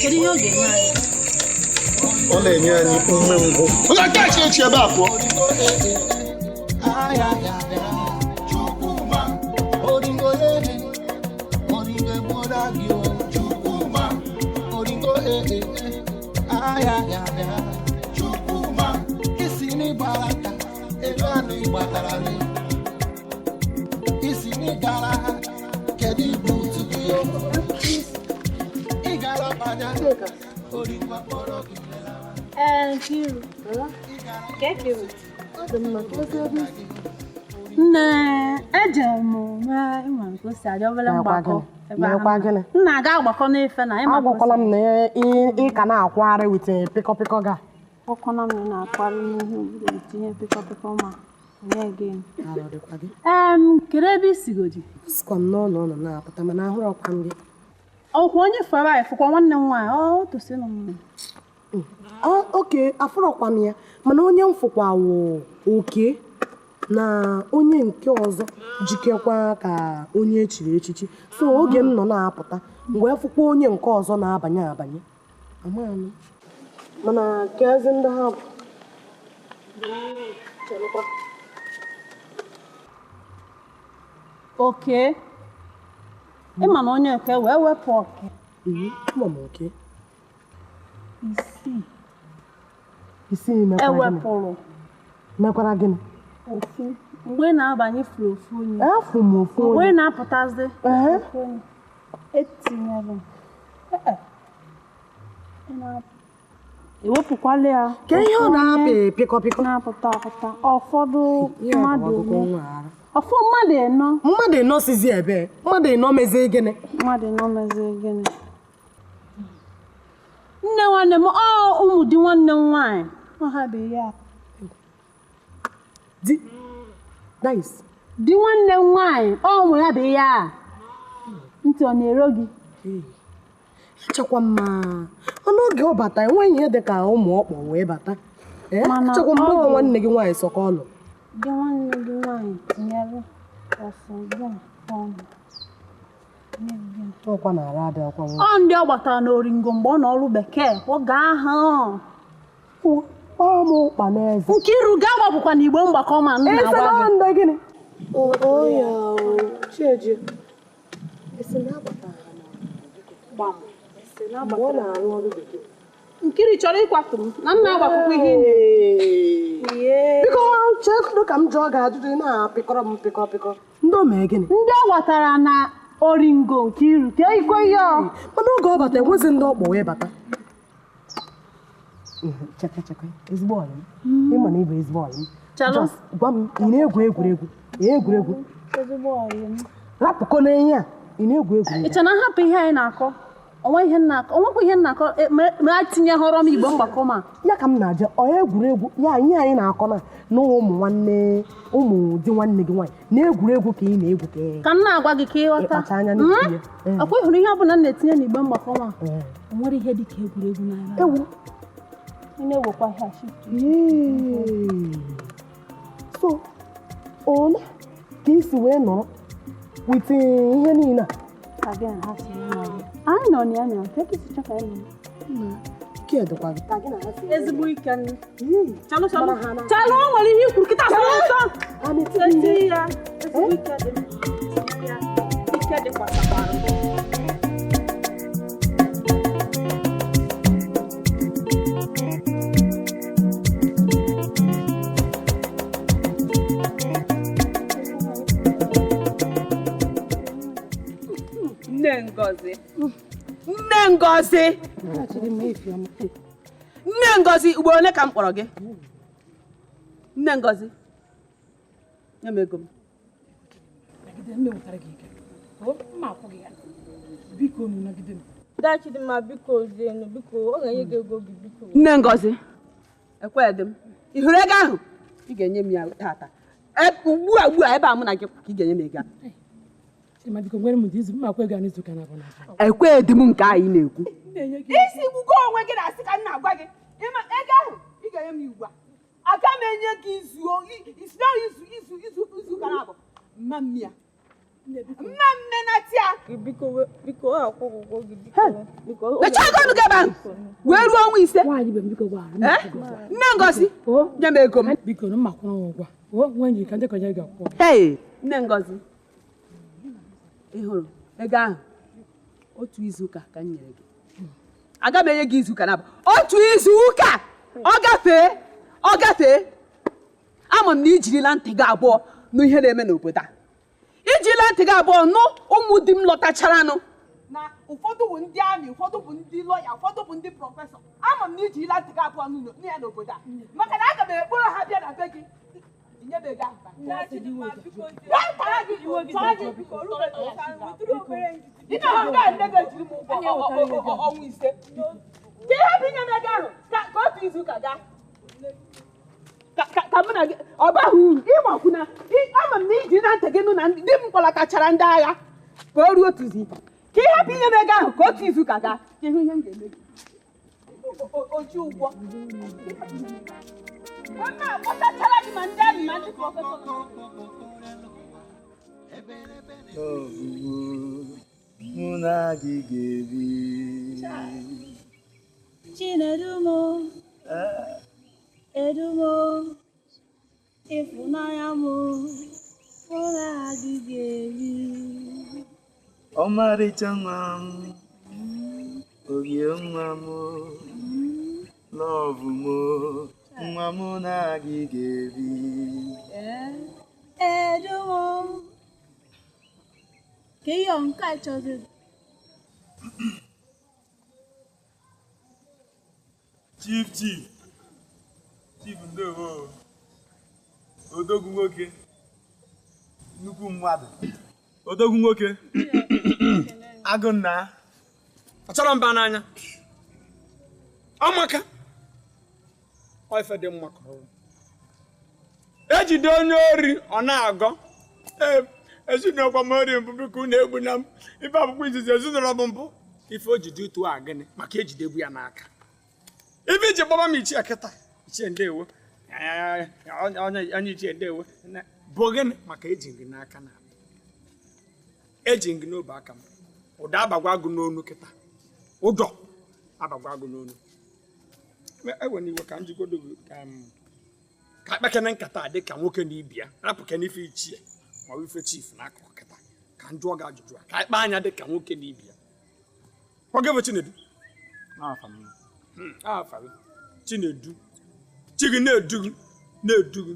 kedu ihe ọ ga-enye anyị? Ọ na-enye anyị umengwụ. Onye aka echi echi ebe a pụọ. Nne, ejere m mee ịma nke o si adị obere mgbakọ. M na-aga agbakọ n'efe na ịma Agwakwala m na ị ka na-akwagharị wit pịkọpịkọ ga. Ọkọna m na-akwagharị n'ihu obodo tinye pịkọpịkọ ma onye gị. Kedu ebe i sigodi? Esikwa m n'ụlọ ụlọ na-apụta mana ahụrụ ọkwa m gị. Ọkwa onye fara anyị fụkwa nwanne m nwaanyị ọ tosinụ m. Oke, afụrọkwa m ya mana onye m fụkwa wụ oke na onye nke ọzọ jikekwa ka onye echiri echichi. So oge m nọ na-apụta mgbe fụkwa onye nke ọzọ na-abanye abanye. Amaghị m. Mana kezi ndị ha bụ. Oke, ịma na onye oke wee wepụ oke. Ama m oke. Isii. Isii mekwara gịnị? Ewepụrụ. Mekwara gịnị? Ofu. Mgbe ị na-abanye furu ofu onye. Afụ m ofu onye. Mgbe ị na-apụtazi. Ofu onye. Etinyere. Ewepụkwala ya. Ka ihe ọ na-apị pịkọpịkọ. Na-apụta apụta. Ụfọdụ mmadụ ole. Ọfọ mmadụ ịnọ. Mmadụ ịnọ sizi ebe. Mmadụ ịnọ mezie gịnị? Mmadụ ịnọ mezie gịnị? Nne nwanne m, ọ ụmụ di nwanne m nwaanyị. Ọ ha bụ ya. Di? Nice. Di nwanne m nwaanyị, ọ ụmụ ya bụ ya. Ntị ọ na-ero gị? Echekwa mma. Ọnụ oge ọ bata, enweghị ihe dị ka ụmụ ọkpọ wee bata. Echekwa mma ọ nwanne gị nwaanyị sọkọ ọlụ. Di nwanne gị nwaanyị tinyere ọsọ ọnụ. Ọkwa na-ara adị ọkwa nwa. Ọ ndị ọ gbatara n'oringo mgbe ọ nọ ọrụ bekee oge ahụ. Kpọọ m ụkpa n'eze. Nkiru gaa gbapụkwa n'igbe mgbakọ ma nna Ese agwa na gị. ndị gịnị? Oya Chieji. Ese na agbatara ha Gbam. mgbe ọ na-arụ ọrụ bekee. Nkiri chọrọ ịkwatu m na nna agbapụkwa ihe ị na- Biko chedo ka m jụọ gị ajụjụ ị na-apịkọrọ m pịkọ pịkọ. Ndị o mee gịnị? Ndị ọ gbatara na oringo Nkiru ka ikwe ihe ọ. Mana oge ọ bata enwezi ndị ọkpọ wee bata. Chekwa chekwa ezigbo ọyị m. Ịma na ị bụ ezigbo ọyị m. Chalụ. Just gwa m ị na-egwu egwuregwu? Ị na-egwuregwu? Ezigbo ọyị m. Rapụkọ n'enyi a ị na-egwu egwuregwu? Ị che na nhapụ ihe anyị na-akọ onwe ihe nna akọ onwekwa ihe nna akọ ma a tinye họrọ m igbe mgbakọ ma ya ka m na-aje ọ egwuregwu ya ihe anyị na-akọ na na ụmụ nwanne ụmụ di nwanne gị nwaanyị na egwuregwu ka ị na-egwu ka ị ka m na-agwa gị ka ịghọta Ịkpacha anya na-etinye. Ọkwa ị hụrụ ihe ọ bụla m na-etinye n'igbe mgbakọ ma o nwere ihe dị ka egwuregwu n'anya ewu ị na-ewekwa ihe a shift. So ole ka isi wee nọrọ wit ihe niile a Ka gị na ha si wee nọrọ. Anyị nọ na ya na ka esi chọ ka anyị nọ. Ike dịkwa gị. Ezigbo ike nne. Chalụ chalụ chalụ o nwere ihe i kwuru kịta sọ nsọ. Eti ya ezigbo ike dị m. Ya, ike dịkwasakwara m. Nne Ngozi. Nne Ngozi. Nne Ngozi, ugboro ole ka m kpọrọ gị? Nne Ngozi. Nye m ego m. Daa Chidimma biko zienu biko ọ ga-enye gị ego gị biko. Nne Ngozi, ekwedị m. Ị hụrụ ego ahụ? Ị ga-enye m ya tata. Ugbu a ugbu a ebe a mụ na gị ka ị ga-enye m ego ahụ. Ekwedị m nke anyị na-ekwu. Isi gbugo onwe gị na-asị ka m na-agwa gị ịma ego ahụ ị ga-enye m ugbu a. Aga m enye gị izu izu izu izu izu ụka na-abụ mma m ya. Mma mme na tia. Biko biko ọ akwụ ụgwọ gị biko. Biko. Mechaa ego ọnụ gị ebe ahụ wee ruo ọnwa 5. Nne Ngozi nye m ego m. Hey, nne Ngozi ị hụrụ ego ahụ otu izu ụka ka m nyere gị. Aga m enye gị izu ụka na-abụ otu izu ụka ọ gafee ọ gafee ama m na ijirila ntị gị abụọ nụ ihe na-eme n'obodo a ijirila ntị gị abụọ nụ ụmụ di m lọtacharanụ na ụfọdụ bụ ndị amị ụfọdụ bụ ndị lọya ụfọdụ bụ ndị prọfesọ ama m na ijirila ntị gị abụọ nụ ya n'obodo a maka na aga m ekporo ha bịa na be gị inye m ego ahụ ọnwa 5 ka ihe bụ inye m ego ahụ ka otu izu ụka gaa ka mụ na gị ọ baghị uru ịmakwuna ama m na iji na ntị gị nụ na di m kpọlatachara ndị agha ka o ruo otu izu ụka ka ị hapụ inye m ego ahụ ka otu izu ụka gaa ka ịhụ ihe m ga-eme gị oji ụgwọ mma akpọtachara gị ma ndị amị ma ndị prọfesọ Mụ na gị ga-ebi. Chinedumo, edumo, ịfụnanya m, mụ na gị ga-ebi. Ọmarịcha nwa m, orie nwa m, lọvụ m, nwa mụ na gị ga-ebi. Edumo, ka ihe nke a chọziri. Chief Chief Chief ndewo odogwu nwoke nnukwu mmadụ odogwu nwoke agụnna Achọrọ mba n'anya amaka ọ ife dị mma ka ọ bụ. Ejide onye ori ọ na-agọ ee ezinụlọ m ori mbụ biko unu egbu na m ife akwụkwọ izizi ezinụlọ m mbụ ife o ji dị otu a gịnị maka ejidegbu ya n'aka ife iji gbaba m ichie kịta ichie ndewo onye ichie ndewo bụ gịnị maka eji gị n'aka na eji gị n'obe aka m Ụda abagwa agụ n'onu kịta. Ụdọ abagwa agụ n'onu. Ewe n'iwe ka njigodo gị ka ka akpakene nkata dị ka nwoke na ibi ya rapụ kene ife ichie ma ọ bụ ife chief n'akụkụ kịta ka m jụọ gị ajụjụ a ka akpa anya dị ka nwoke na ibi ya. Oge bụ Chinedu. Afa gị Chinedu. Chi gị na-edu gị na-edu gị.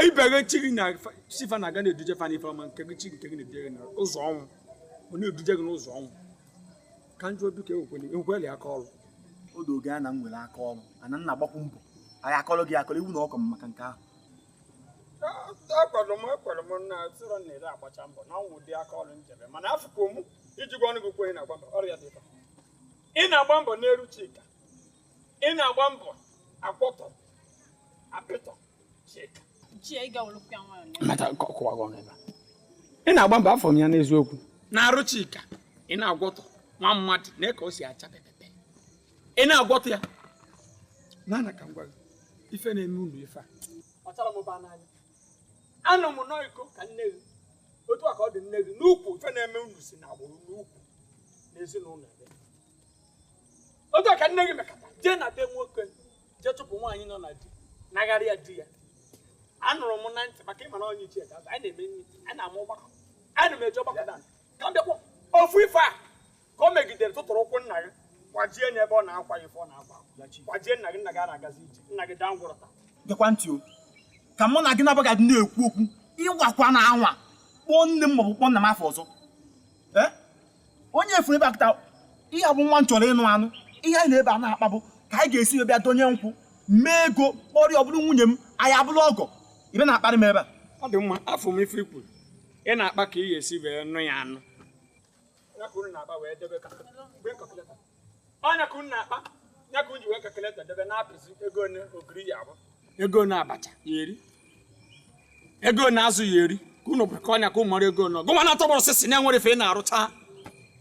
Ibe gị chi gị na chifa na-aga na-eduje fa n'ife ọma nke gị chi nke gị na-eduje gị n'ụzọ ọnwụ. Ọ na-eduje gị n'ụzọ ọnwụ. Ka m jụọ biko enwekweli aka ọrụ. O dogo anya na m nwere aka ọrụ ana m na-agbakwu mbọ anyị akọrọ gị akọrọ iwu na ọkọ m maka nke ahụ. Akwado m na sịrọ na ere agbacha mbọ na ọnwụ ụdị aka ọrụ njebe mana afụkwa mụ iji gwa ọnụ gị kwenye na-agba mbọ ọrịa dị ịba. Ị na-agba mbọ n'elu Chika. Ị na-agba mbọ akwọtọ apịtọ Chika. Ị na-agba mbọ afọ m ya n'eziokwu na-arụ Chika. Ị na-agwọtọ nwa mmadụ na ka o si acha pepepe. Ị na-agwọtọ ya nana ka m gwa gị ife na-eme unu ife a ọchara m ba n'anya anọ m nọọ iko ka nne gị otu a ka ọ dị nne gị n'ukwu ife na-eme unu si n'agbụrụ n'ukwu n'ezinụlọ ebe otu a ka nne gị mekata jee na be nwoke jee chụpụ nwaanyị nọ na di nagharị ya di ya. Anụrụ m na ntị maka ịmara onye ichie ka anyị na-eme nri anyị na-ama ọgbakọ anyị na-eje ọgbakọ dan ka m bịakwa ofu ife a ka o megidere tụtụrụ ụkwụ nna gị kwajie n'ebe ọ na-akwa ife ọ na-akwa kwajie nna gị nna gị na-agazi ije nna gị daa ngwụrọta. Gekwa ntị o ka mụ na gị na-abaghị na-ekwu okwu ịwakwa na anwa kpọọ nne m maọbụ kpọọ nna m afọ ọzọ. Onye efuru ebe akịta ihe abụ nwa m chọrọ ịnụ anụ ihe anyị na-ebe a na-akpa bụ ka anyị ga-esi ebe bịa donye nkwụ mee ego kpọrọ ọ bụrụ nwunye m anyị abụrụ ọgọ ibe na-akparị m ebe a. Ọ dị mma afọ m ife ikwu ị na-akpa ka ị ga-esi wee nụ ya anụ ya ka unu na-akpa wee debe ka ọnya ka unu na-akpa ya ka unu ji wee kalkuleta debe na-apịsị ego one ogiri ya abụ ego one abacha ya eri ego one azụ ya eri ka unu ka ọnya ka ụmụ ego one gụnwa na-atọgbọrọ sịsị na-enwere ife ị na-arụcha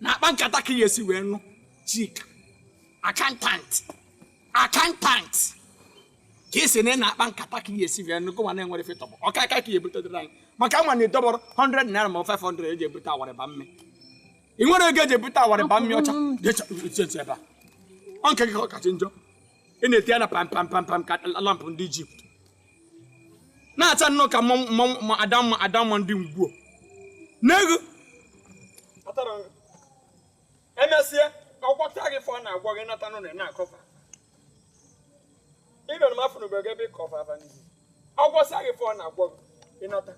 na-akpa nkata ka ị ga-esi wee nụ Chika akantant ka esi na ị na-akpa nkata ka ị ga-esi wee nụ gụnwa na-enwere ife tọgbọ ọka aka ka ị ebutedere anyị maka nwa na ịdọbọrọ 100 naira ma 500 eji ebute awarịba mme ị nwere ego eji ebute awarịba mme ọcha ebe a ọ nke gị ka ọ kacha njọ ị na-ete ya na pam pam pam pam ka lampụ ndị Ijipt na-acha nnọọ ka mmọnwụ adamma ndị ngwuo n'ego emesịa ọgwọta gị fọ na-agwọ gị nata n'ụlọ na-akọfa ịnọrọ m afọ n'obodo ebe ịkọfa afa n'izi ọgwọsịa gị fọ na-agwọ gị ịnata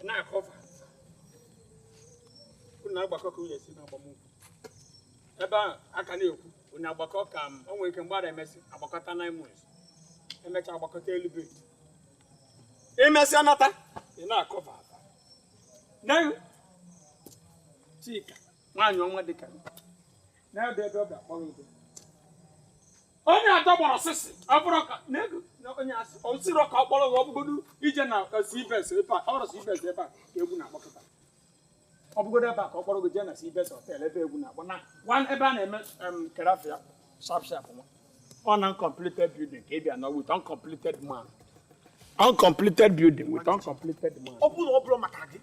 na-akọfa unu na-agbakọ ka unu esi na-agbamnkwụ ebe ahụ aka na-ekwu unu agbakọ ka m o nwere ike mgbe a na-emesị agbakọta 9 months emechaa agbakọta elu bed emesịa nata ị na-akọfa afa Chika nwaanyị ọnwa dịka na-ebe ebe ọ ga-akpọrọ ego onye atọ gbọrọ sịsị ọ bụrụ ka onye asị ọ sịrọ ka ọ kpọrọ gị ọ bụgodu ije na CBS ebe a ọ bụrụ CBS ebe a ka egwu na-akpọkọta ọ bụgodo ebe a ka ọ kpọrọ gị jee na CBS hotel ebe egwu na-akpọ na ebe a na-eme kerafia sharp sharp nwa ọ na uncompleted building ka ị bịa na with uncompleted man uncompleted building with uncompleted man. Ọ bụrụ na ọ bụrụ maka gị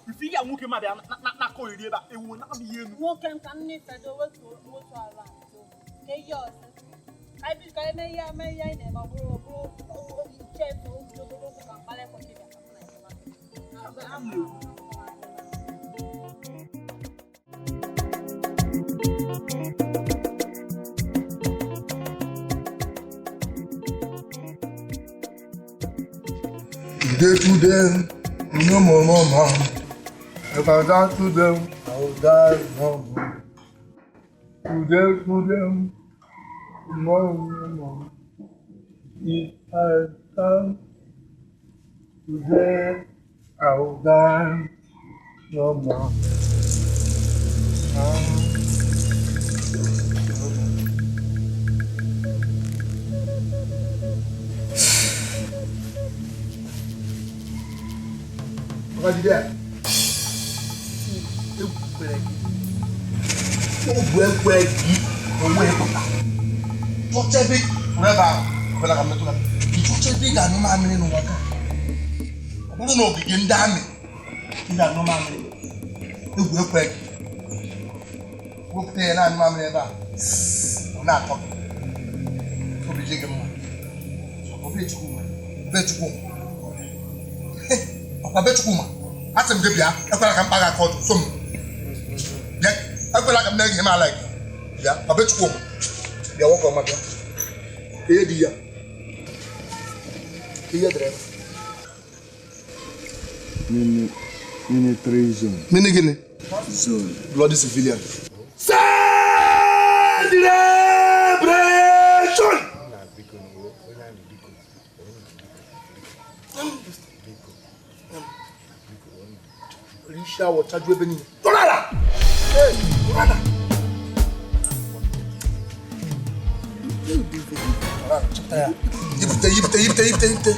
ife ihe a nwoke ma bịa na-akọ iri ebe a ewu na-abụ ihe elu nwoke m ka m na-efedo wetu otu ala ka ihe ọzọ ka eme ihe eme ihe anyị na-eme ọ bụrụ chefu ogologo okwu ka mkpali ekwesịrị bịa. Today, today, no more, no more. If I die today, I will die no more. Today, today, no more. If I die today, I will die no more. Ọ bụrụ na ogige ndị amị ndị anụ mamịrị egwu ekwe gị. Wepụta ya na-anyụ mamịrị ebe a. Ọ na-atọ gị. Obi dị gị mma. Ọ bụ Chukwuma. Be Chukwuma. Ọkwa be Chukwuma. Asị m gị bịa, ekwela ka m kpa gị aka ọdụ, so m. Bịa, ekwela ka m na-enye m ala gị. Bịa, ọ be Chukwuma. Bịa nwoke ọma bịa. Ka ihe dị ya. Ka ihe dịrị ebe. Military zone. Mini gịnị? Zone. Bloody civilian. Celebration! Isi awọ chaju ebe niile. Tụrara! Ee, tụrara! Chịpụta ya. Yipụte, yipụte, yipụte, yipụte, yipụte.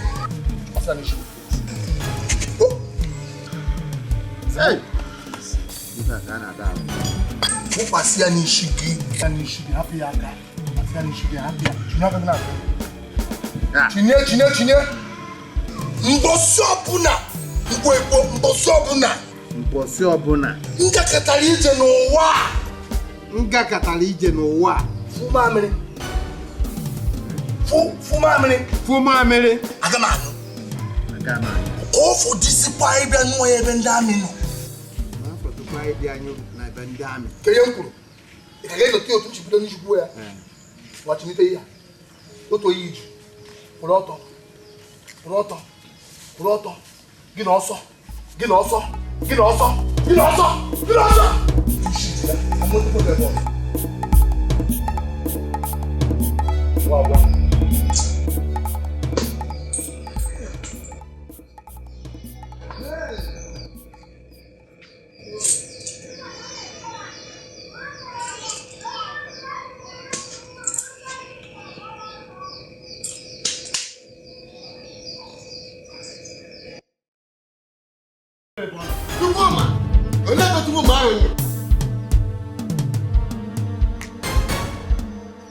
Ọsọ n'isi. Hey! Ife a ka a na-ada ahụ. Wụkwasị ya n'isi gị. Ya n'isi gị, hapụ ya aka. Wụkwasị ya n'isi gị, hapụ ya. Chinye aka gị n'azụ. Chinye, chinye, chinye. Mbọsị ọbụla, nkwo mbọsị ọbụla. Mbọsị ọbụla. Ngakọtara ije n'ụwa a. Ngakọtara ije n'ụwa a. Fụ mamịrị. Fụ mamịrị. Fụ mamịrị. Aga m anụ. Aga m anụ. Ka ọ fọdụzikwa ịbịa nụọ ya ebe ndị amị nọ. Ka ihe m kwuru, ị ka ga-elote otu m si bido n'isi kwuo ya. Wachinite ihe a. Otu oyi iji. Kwụrụ ọtọ. Kwụrụ ọtọ. Kwụrụ ọtọ. Gị na ọsọ. Gị na ọsọ. Gị na ọsọ. Gị na ọsọ. Gị na ọsọ. Wa wa. Chukwuma! Olee ebe Chukwuma ahụ nọ?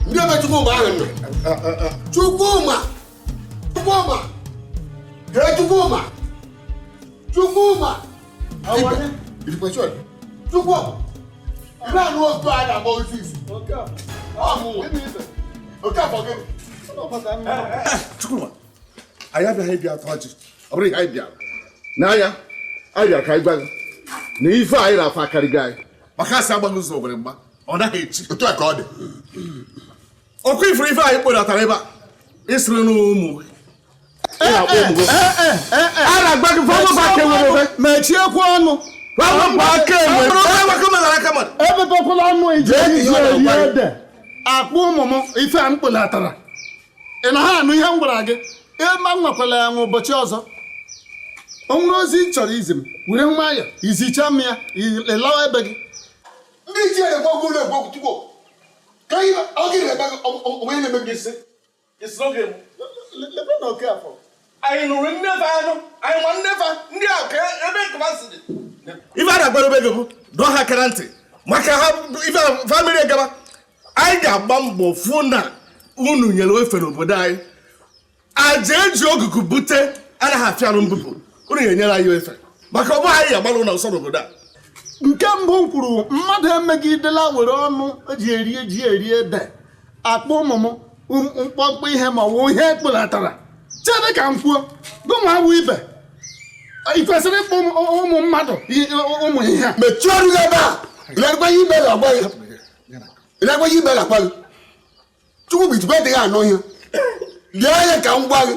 Ndị ebe Chukwuma ahụ nọ? Chukwuma! Chukwuma! Ee, Chukwuma! Chukwuma! Ibe, Chukwuma! Ibe anụ otu a na-agba osisi. Ọ mụ nwa. Okafor gịnị? Chukwuma, anyị abịaghị ịbịa atụ ọjị. Ọ bụrụ ihe anyị bịara. N'anya, anyị bịara ka anyị gwa gị na ife anyị na-afọ akarịgo anyị. Maka asị agbaghị ụzọ nwere mgba, ọ naghị echi. Otu a ka ọ dị. Ọkụ ifuru ife anyị kpọdatara ebe a, ịsịrị n'ụmụ gị. Ị na-akpọ ụmụ gị. A na-agba gị fọwọ́ ba aka enwere ebe. Mechiekwa ọnụ. Fọwọ́ ba aka enwere. Ebepekwala ọnụ iji eri ede. Akpụ ụmụ m ife a m kpọlatara. Ị na ha anụ ihe m gwara gị? Ịma m nwekwala ya nwa ụbọchị ọzọ. O nwere ozi ị chọrọ izi m, were nwayọ izicha m ya, ịlawa ebe gị. Ndị ichie na-ekwu okwu na-ekwu okwu tupu ka ihe ọ gị na-eme onye na-eme gị isi. Lebe na Okafor. Anyị nụrụ nnefe anụ, anyị ma nnefe ndị a ka ebe nkụba si dị. Ife a na-agwara ebe gị bụ dọọ ha aka na ntị maka ha ife famịlị gaba. Anyị ga-agba mbọ fụ na unu nyere ofe n'obodo anyị. Aja eji ogugu bute anaghị afịa arụ mbupụ. Unu ga-enyere anyị efe maka ọ bụ anyị agbara ụlọ nsọ n'obodo a. Nke mbụ m kwuru, mmadụ emegidela were ọnụ eji eri ji eri ede akpọ ụmụ m mkpọmkpọ ihe ma ọ bụ ihe ekpolatara. Chere ka m kwuo, gụnwa awụ ibe ị kwesịrị ịkpọ ụmụ mmadụ ụmụ ihe a. Mechie ọnụ gị ebe a! Ị na-agwa ihe ime na-agwa gị. Ị na-agwa ihe ime na-agwa gị. Chukwu bụ ijikwa adịghị anụ ihe. Lee anya ka m gwa gị.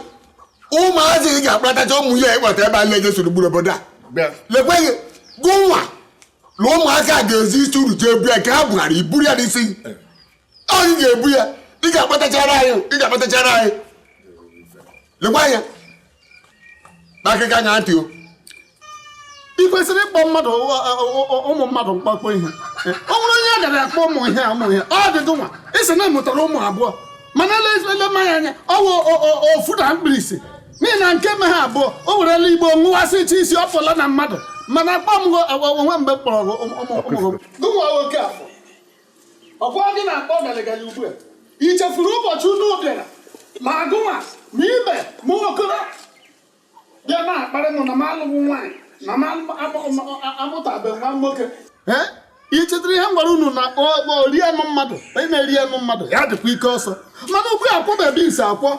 Ụmụazị gị ga-akpatacha ụmụ ya ịkpata ebe a na-eje soro gburu obodo a. Lekwe gị, gụnwa na ụmụaka ga-ezi isi uru jee ebu ya nke ha bugharị iburu ya n'isi gị. Ọ gị ga-ebu ya, ị ga-akpatachara anyị, ị ga-akpatachara anyị. Lekwa anya. N'akịka anya ntị o. Ị kwesịrị ịkpọ mmadụ ụmụ mmadụ mkpakpọ ihe. Ọ nwere onye a gara akpọ ụmụ ihe ụmụ ihe. Ọ dị gụnwa, ị sị na ị mụtara ụmụ abụọ. Mana ele mmanya anya, ọ wụ ofu na mkpirisi. N'ihi na nke me ha abụọ, o werela igbo nwụwasị iche isi ọ pụla na mmadụ. Mana akpọ m onwe mgbe m kpọrọ ụmụ gụnwa Okafor. Ọkwa gị na-akpọ galigali ugbu a. I chefuru ụbọchị unu bịara ma gụnwa ma ibe ma okoro bịa na-akparị m na m alụghị nwaanyị na m amụtabeghị nwa nwoke. Ị chetara ihe m gwara unu na ori anụ mmadụ, onye na-eri anụ mmadụ ya dịkwa ike ọsọ. Mana okwu akwọ beans akwọ,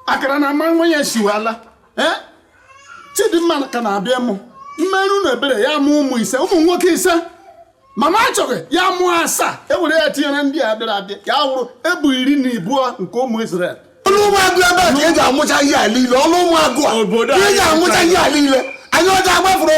akara na ama nwa ya esiwala. Ee, Chidimma ka na-abịa mụ mmerụ na ebere ya mụ ụmụ 5, ụmụ nwoke 5. Mama achọghị ya mụọ 7, ewere ya tinyere ndị a bịara abịa, ya wụrụ ebu 12 nke ụmụ Izrel. Ọnụ ụmụagụ ebe a ka eji amụcha ihe a niile, ọnụ ụmụagụ a ka eji amụcha ihe a niile. Anyị ọjọọ agbafuru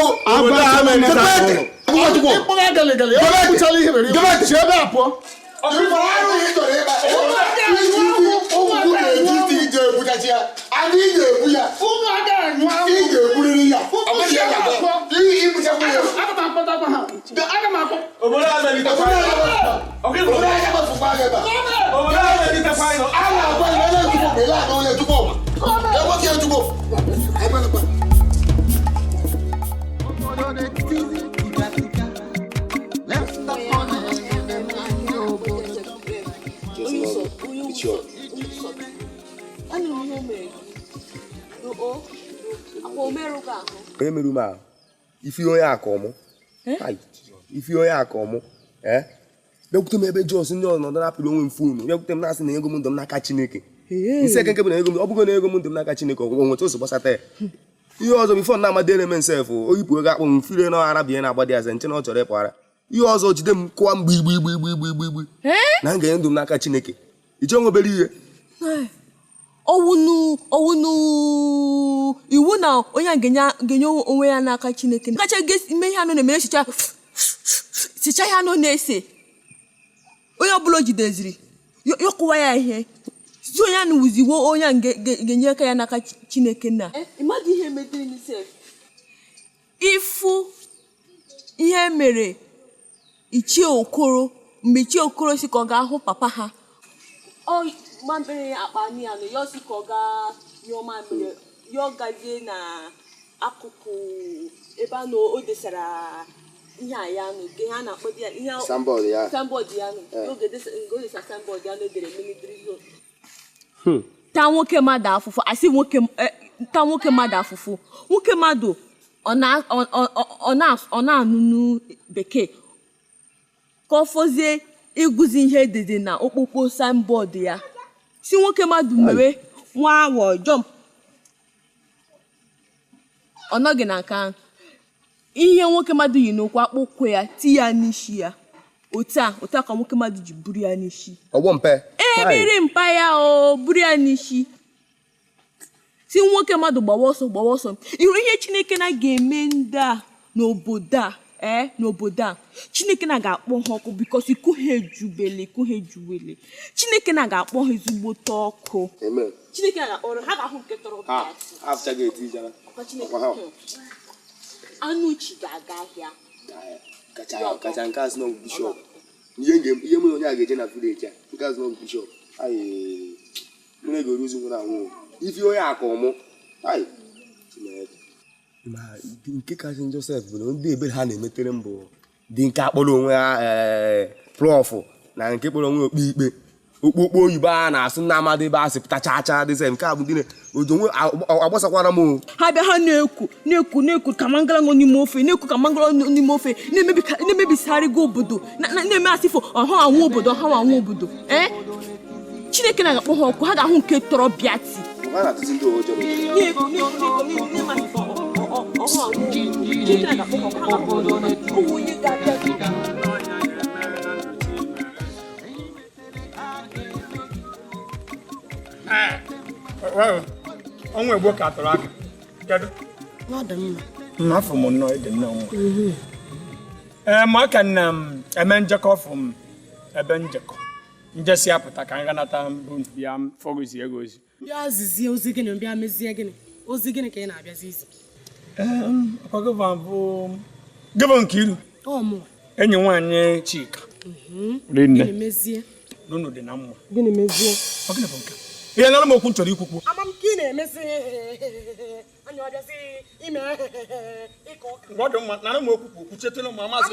Onye mere ume ahụ ife onye aka ọmụ ife onye aka ọmụ bịakwute m ebe Jos ndị ọnọdụ na-apịrị onwe m foonu bịakwute m na-asị na ego m ndụ m n'aka Chineke isi eke nke bụ na ego m ọ bụgo na ego m ndụ m n'aka Chineke ọgwụgwọ nweta ose gbasata ya ihe ọzọ bifo na amadere m nsef oyipụ ego akpọ m fire na ara bie na-agbadi aza nche na ọ chọrọ ịpụ ara ihe ọzọ jide m kụwa mgbe igbe igbe igbe igbe igbe igbe na m ga-enye ndụ m n'aka Chineke iche nwebere ihe owunu iwu na onye ga-enye onwe ya n'aka Chineke kacha ime ihe anụ na-emere sicha ihe anụ na-ese onye ọbụla o jideziri yọkụwa ya ihe si onye anụ wuziwo onye a ga-enye aka ya n'aka Chineke na ihe ifu ihe mere Ichie Okoro mgbe Ichie Okoro si ka ọ ga-ahụ papa ha ọ mamịrị akpa anyị anụ ya si ka ọ gaa nyụọ mamịrị ya ọ gazie na akụkụ ebe a na o desara ihe a ya anụ nke ha na-akpọ ya ihe sambọọdụ ya anụ oge desara sambọọdụ ya anụ edere military zone taa nwoke mmadụ afụfụ asị nwoke taa nwoke mmadụ afụfụ nwoke mmadụ ọ na-anụnụ bekee ka ọ fọzie ịgụzi ihe edede na okpokpo signboard ya si nwoke mmadụ mere nwa awọ jump ọ nọghị na nke ahụ ihe nwoke mmadụ yi n'ụkwụ akpụkwụ ya ti ya n'isi ya otu a ka nwoke mmadụ ji buru ya n'isi ọgbọ mpe ebiri mpa ya o buru ya n'isi si nwoke mmadụ gbawa ọsọ gbawa ọsọ ịhụrụ ihe Chineke na ga-eme ndị a n'obodo a n'obodo a Chineke na ga-akpọ ha ọkụ bikos iku ha ejubele iku ha ejuwele Chineke na ga-akpọ ha ezigbote ọkụ Chineke na ga-akpọrọ ha ga-ahụ nke tọrọ Anuchi ga-aga ahịa kacha nke azụ n'ọgwụ bishọp ihe mụ na onye a ga-eje na vileji a nke azụ n'ọgwụ bishọp mụ na ego ozi nwụrụ anwụ ife onye aka ọmụ ma nke kasị Joseph bụ na ndị ebere ha na-emetere mbụ dị nke akpọrọ onwe ha prọfụ na nke kpọrọ onwe okpe ikpe okpokpo oyibo a na-asụ nna amadị ebe a sị pụta chaa chaa dịze nke a bụ ndị onwe agbasakwara m ha bịa ha na-ekwu na-ekwu na-ekwu ka mangala nọ n'ime ofe na-ekwu ka mangala nọ n'ime ofe na-emebisarịgo obodo na-eme asịfo ọha anwụ obodo ọha anwụ obodo ee Chineke na-akpọ ha ọkụ ha ga-ahụ nke tọrọ bịati ọnwa egbo ka atọrọ aka kedu afọ m nnọọ ịdị nnọọ nwa ee ma aka nna m eme njekọ fụ m ebe njekọ njesi apụta ka m ganata mbụ bịa fọgụzi ego ozi bịa zizie ozi gịnị bịa mezie gịnị ozi gịnị ka ị na-abịazi izi gịbụ Nkiru enyi nwaanyị Chika rinne n'unu dị na mma gịnị mezie ọ gịnị bụ nke ihe nara m okwu m chọrọ ikwukwu ama m ka ị na-emezi anya ọbịazi ime ịkọ ụka mgbe ọ dị mma nara m okwu okwu chetụrụ m amasị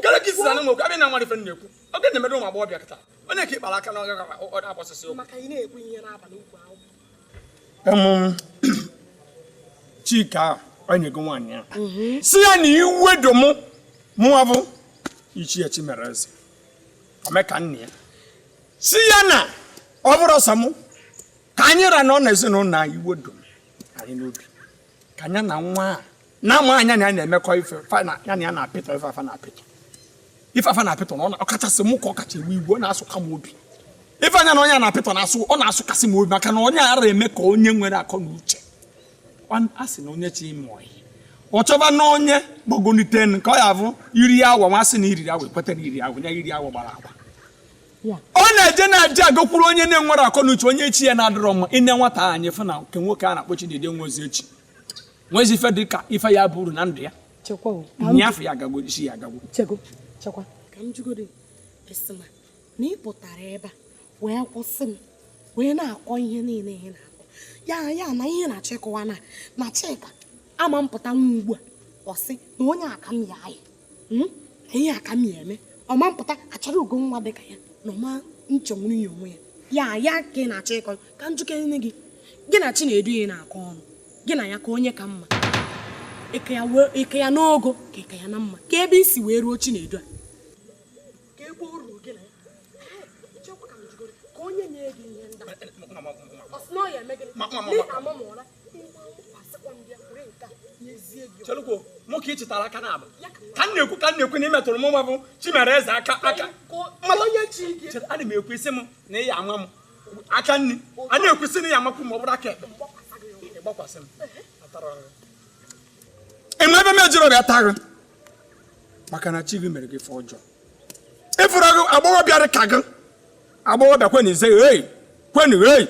kere ka isi nara m okwu abịa na amarị ife m na-ekwu oge na-emere ụmụ agbọghọbịa kịta onye ka ịkpara aka na ọ na-agbasịsị okwu maka ị na-ekwu ihe n'abalị ukwu ahụ Chika onye gị nwaanyị a si ya na iwe dị mụ mụnwa bụ Ichie Chimereze omeka nna ya si ya na ọ bụrụ ọsọ mụ ka anyị ra nọ n'ezinụlọ anyị iwe dum anyị n'obi ka anya na nwa a na-ama anya na ya na-emekọ ife ya na ya na-apịtọ ife afa na-apịtọ ife afa na-apịtọ na ọ kachasị mụ ka ọ kacha ewe iwe ọ na-asụka m obi ife anya na onye na-apịtọ na-asụ ọ na-asụkasị m obi maka na onye ara eme ka onye nwere akọ na uche a sị na onye chi ime ọyị ọ chọba na onye gbagonite ka ọ ya bụ iri awa nwa sị na iriri awa ekweta na iri awa ya iri awa gbara agba ọ na-eje na-eje agakwuru onye na-enwere akọ na uche onye echi ya na-adịrọ mma ine nwata anyị fụ na nke nwoke a na-akpọ Chinedu enwezi echi nwezi ife dị ka ife ya bụrụ na ndụ ya nyafe ya agagwo isi ya agagwo chekwa ka m jụgodo esi na ị pụtara ebe a wee kwụsị m wee na-akọ ihe niile ihe na-akọ ya na ihe na-achọ ịkọwa na Chika ama mpụta nwa ugbu a ọ sị na onye aka m ya ayị na ihe aka m ya eme ọma mpụta achọrọ ugo nwa dị ka ya na ọma nchenwuru ya onwe ya ya ka ị na-achọ ịkọ ka njikere nne gị gị na Chinedu ya na-akọ ọnụ gị na ya ka onye ka mma ike ya n'ogo ka ike ya na mma ka ebe isi wee ruo Chinedu a ka ebe o ruo gị na ya ka onye nye gị ihe ndị ọ sị na ọ ya eme gịnị ama m ụra Chelukwo mụ ka ị chetara aka na abụ ka m na-ekwu na ị metụrụ m nwa bụ Chimereze aka aka ana m ekwu isi m na ị ya ama m aka nri a na-ekwesị na ya amakwu ma ọ bụrụ aka ekpe ịgbakwasị m enwe ebe m ejiri ọbịa taa gị maka na chi gị mere gị ife ọjọọ ịfụrụ gị agbọghọbịa dị ka gị agbọghọbịa kwenụ ize ei kwenụ ei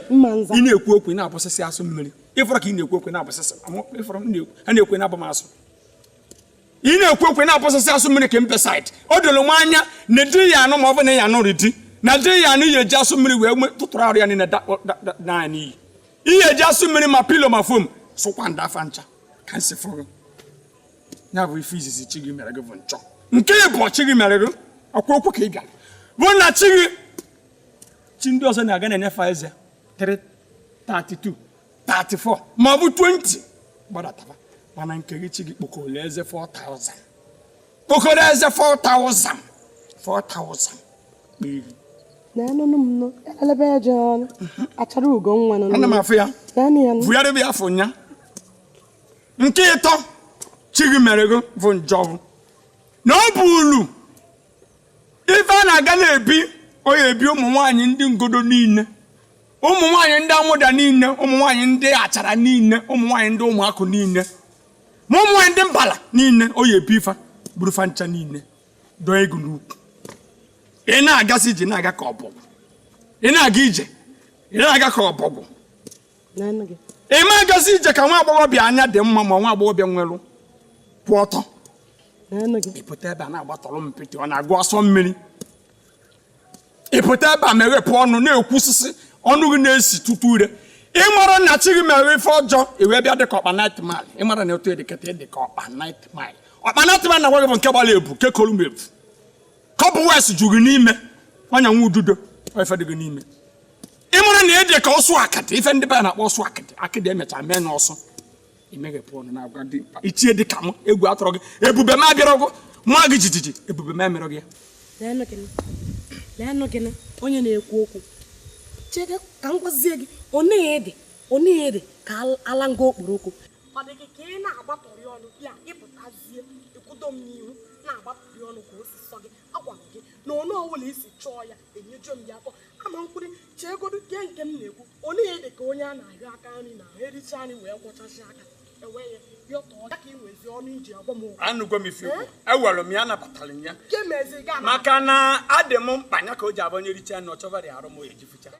ị na-ekwu okwu ị na-abụsịsị asụ mmiri ịfụrụ ka ị na-ekwu okwu na-abụsịsị ịfụrụ a na-ekwu na-abụ m asụ ị na-ekwu okwu na-abụsịsị asụ mmiri ka mpesaid o doro m anya na di ya anụ ma ọ bụ na ya anụrụ di na di ya anụ ya eji asụ mmiri wee tụtụrụ arụ ya niile na n'iyi ihe eji asụ mmiri ma pilo ma fom sụkwa ndị afa ncha ka nsị fụrụ ya bụ ife izizi chi gị mere gị bụ nchọ nke ịbụ chi gị mere gị ọkwa okwu ka ị bịara bụ na chi gị chi ndị ọzọ na-aga na-enyefe eze 3 32 34 ma ọ bụ 20 gbadataba mana nke gị chi gị kpokọrọ eze 4000 kpokọrọ eze 4000 4000 kpiri ana m afụ ya vụgharịba ya afọ nya nke ịtọ chi gị mere gị bụ njọ bụ na ọ bụ ulu ife a na-aga na-ebi onye ebi ụmụ nwaanyị ndị ngodo niile ụmụ nwaanyị ndị amụda niile ụmụ nwaanyị ndị achara niile ụmụ nwaanyị ndị ụmụakụ niile ma ụmụ nwaanyị ndị mbala niile onye ebi ife buru fa ncha niile dọọ ego n'ukwu ị na-agasị ije na-aga ka ọbọgwụ ị na-aga ije ị na-aga ka ọbọgwụ ị ma agasị ije ka nwa agbọghọbịa anya dị mma ma nwa agbọghọbịa nwere kwụ ọtọ ị pụta ebe a na-agbatọrọ mpịtị ọ na-agụ ọsọ mmiri ị pụta ebe a meghepụ ọnụ na-ekwusịsị ọnụ gị na-esi tutu ure ịmara na chi gị mere ife ọjọọ i wee bịa dịka ọkpa night mile ịmara na otu ediketa dị ka ọkpa night mile ọkpa night mile na-agwa gị bụ nke gbara ebu nke koro m ebu kọbụ wes ju gị n'ime ọnya nwa ududo ife dị gị n'ime ịmara na ede ka ọsụ akịdị ife ndị be na-akpọ ọsụ akịdị akịdị emechaa mee na ọsụ imeghepụ ọnụ na-agwa dị mkpa ichie dị ka m egwu atọrọ gị ebube m abịara ọgụ nwa gị jijiji ebube m emerọ gị ya leenụ gịnị onye na-ekwu okwu cheke ka m gwazie gị onye ka ala nga okporoko ọ dị gị ka ị na-agbatọrị ọnụ ya ịpụtazie ịkwụdo m n'ihu na-agbatọrị ọnụ ka o si sọ gị agwa m gị na onye ọbụla isi chọọ ya enyejuo m ya afọ ama nkwụrụ cheegodu gee nke m na-ekwu onye dị ka onye a na-arịọ aka nri na ericha nri wee kwọchasị aka anụgo m ife ewere m ya nabatara m ya maka na adị m mkpa ya ka o ji abụ onye richa na ọ chọbara arụ m oyi jifucha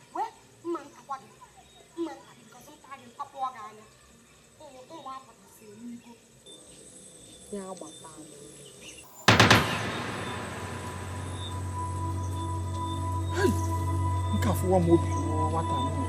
nke afụwa m obi nwata m.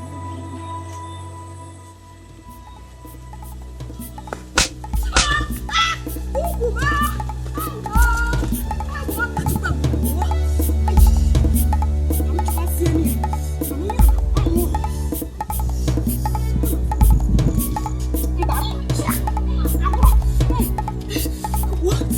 What?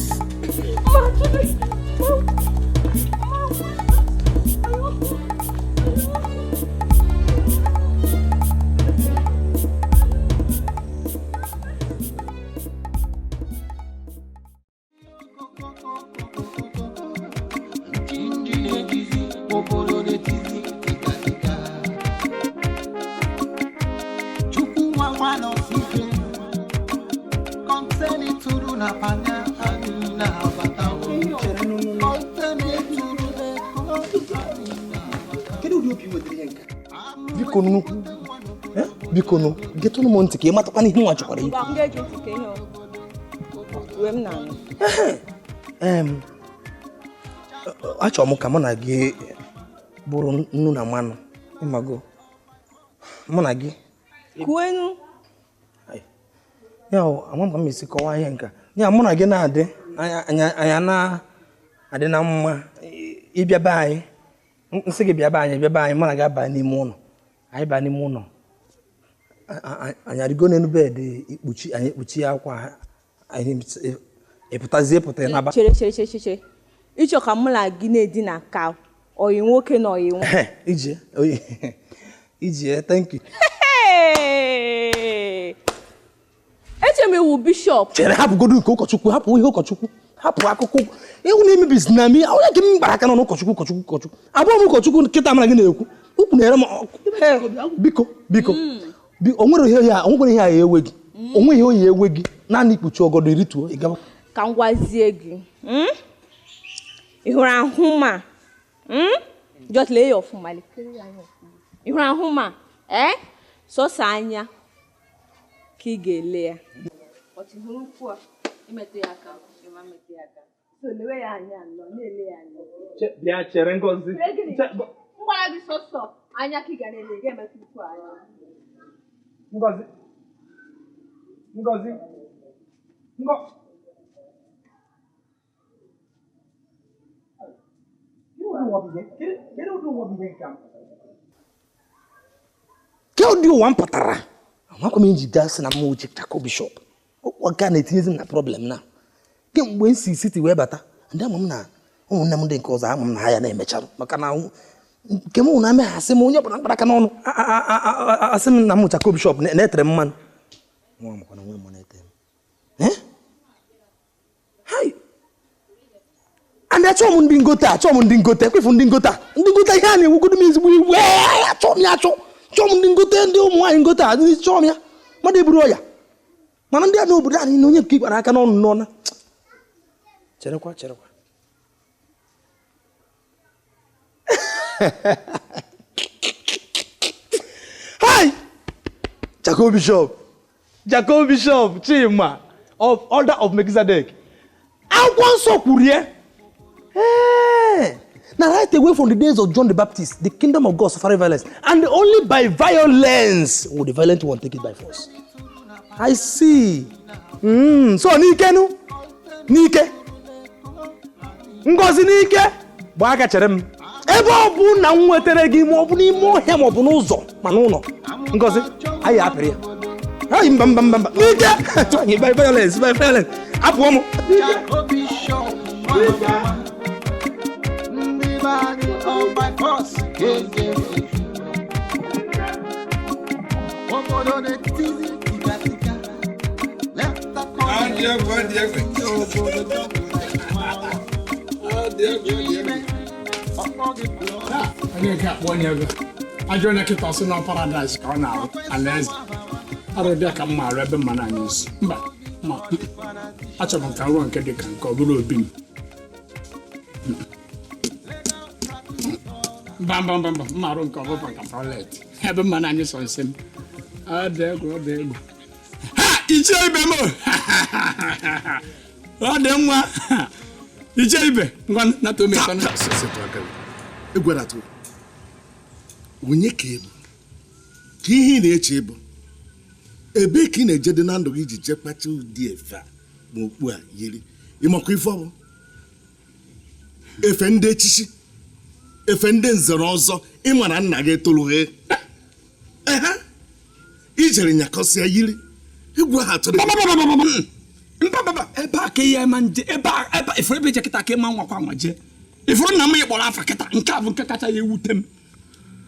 obi nwetara ihe nke a? Biko nnukwu, biko nụ, getụnụ m ntị ka ị matakwana ihe nwa chọkwara ikwu. Ngwa, m ga-ege ntị ka ihe uwe m na-anụ. Achọrọ m ka mụ na gị bụrụ nnu na mmanụ, ịmago mụ na gị Kwuenu. Ya ama m ka m esi kọwaa ihe nka ya mụ na gị na-adị anya na-adị na mma. Ịbịa be anyị, nsị gị bịa be anyị, bịa be anyị, mụ na gị abaa n'ime ụlọ, anyị baa n'ime ụlọ, anyị arịgo n'elu bedị, ikpuchi anyị ekpuchi akwa anyị, ịpụtazie pụta ịnaba. Chere chere chere chere, ịchọ ka mụ na gị na-edina ka oyi nwoke na oyi nwoke. Ije ije, thank you. Eche m iwu bishọp. Chere, hapụgodu nke ụkọchukwu, hapụ ihe ụkọchukwu, hapụ akụkọ ịhụ na-emebisi na mi onye ka m gbara aka n'ọnụ ụkọchukwu ụkọchukwu ụkọchukwu. Abụọ m ụkọchukwu nkịta mara gị na-ekwu ukwu na-ere m. Biko biko, o nwere ihe ya, o nwere ihe ya ewe gị, o nweghị ihe oyi ewe gị, naanị ikpuchi ọgọdọ irituo ịgaba. Ka m gwazie gị, ị hụrụ ahụ ma just lee ya ọfụma, ị hụrụ ahụ ma sọsọ anya ka ị ga-ele ya. Bịa chere Ngozi. M gwara gị sọsọ anya ka ị ga na-ele, ị ga-emetụ ukwu anya. Ngozi. Ngozi. Ngo. Ke ụdị ụwa m pụtara amakwa m iji gaa sị na mma uche Jacob Bishop nke a na-etinyezi m na problem na kemgbe m si siti wee bata. Ndị ama m na ụmụnne m ndị nke ọzọ ama m na ha ya na-emecharụ maka na nke m na ameghasị m onye ọbụla mkpara aka n'ọnụ asị m na m Jacob Bishop na-etere m mmanụ. And achọọ m ndị ngote, achọọ m ndị ngote, ekwefu ndị ngote ndị ngote ihe a na-ewugodo m ezigbo iwe. Achọọ m ya, achọ chọọ m ndị ngote, ndị ụmụ nwaanyị ngote a chọọ m ya, mmadụ eburu ọya mana ndị a n'obodo anyị na onye nke gbara aka n'ọnụ n'ọna. Cherekwa cherekwa. Hi! Jacob Bishop, Jacob Bishop Chima of Order of Melchizedek. Akwụkwọ nsọ kwuru ya. Now right away from the days of John the Baptist, the kingdom of God suffered violence, and only by violence will the violent one take it by force. I see. So n'ike nu, n'ike, Ngozi n'ike, gbaa aka chere m. Ebe ọ bụ na m nwetere gị ma ọ bụ n'ime ọhịa ma ọ bụ n'ụzọ ma n'ụlọ, Ngozi, anyị apịrị ya. Ayi mba mba mba mba, n'ike, by violence, by violence, apụọ m. Onye nke akpọ onye ego ajọ onye kịta ọsị na paradaịs ka ọ na-arụ alaeze arụbịa ka m maara ebe mma na-anya isi mba ma achọrọ m ka m rụọ nke dị ka nke ọ bụrụ obi m. Mba mba mba mba, mma arụ nke ọ bụla ka toilet ebe mma na-anyị sọ nsị m. Ọ dị egwu, ọ dị egwu. Ha ichie ibe m, ọ dị nwa ichie ibe ngwa nata ome. Egweratụ onye ka ịbụ ka ihe ị na-eche ịbụ ebee ka ị na-eje dị na ndụ gị iji jee kpacha ụdị efe a ma okpu a yiri ịmakwa ife ọ bụ efe ndị echichi efe ndị nzere ọzọ ịma na nna gị etolughe ehe ijere nyakọsịa yiri egwu ha atụrụ mba ebe a ka ihe ma nje ebe a ifuru ebe ije kịta ka ịma nwakwa nwa jee ifuru nna m ịkpọrọ afa kịta nke a bụ nke kacha ya ewute m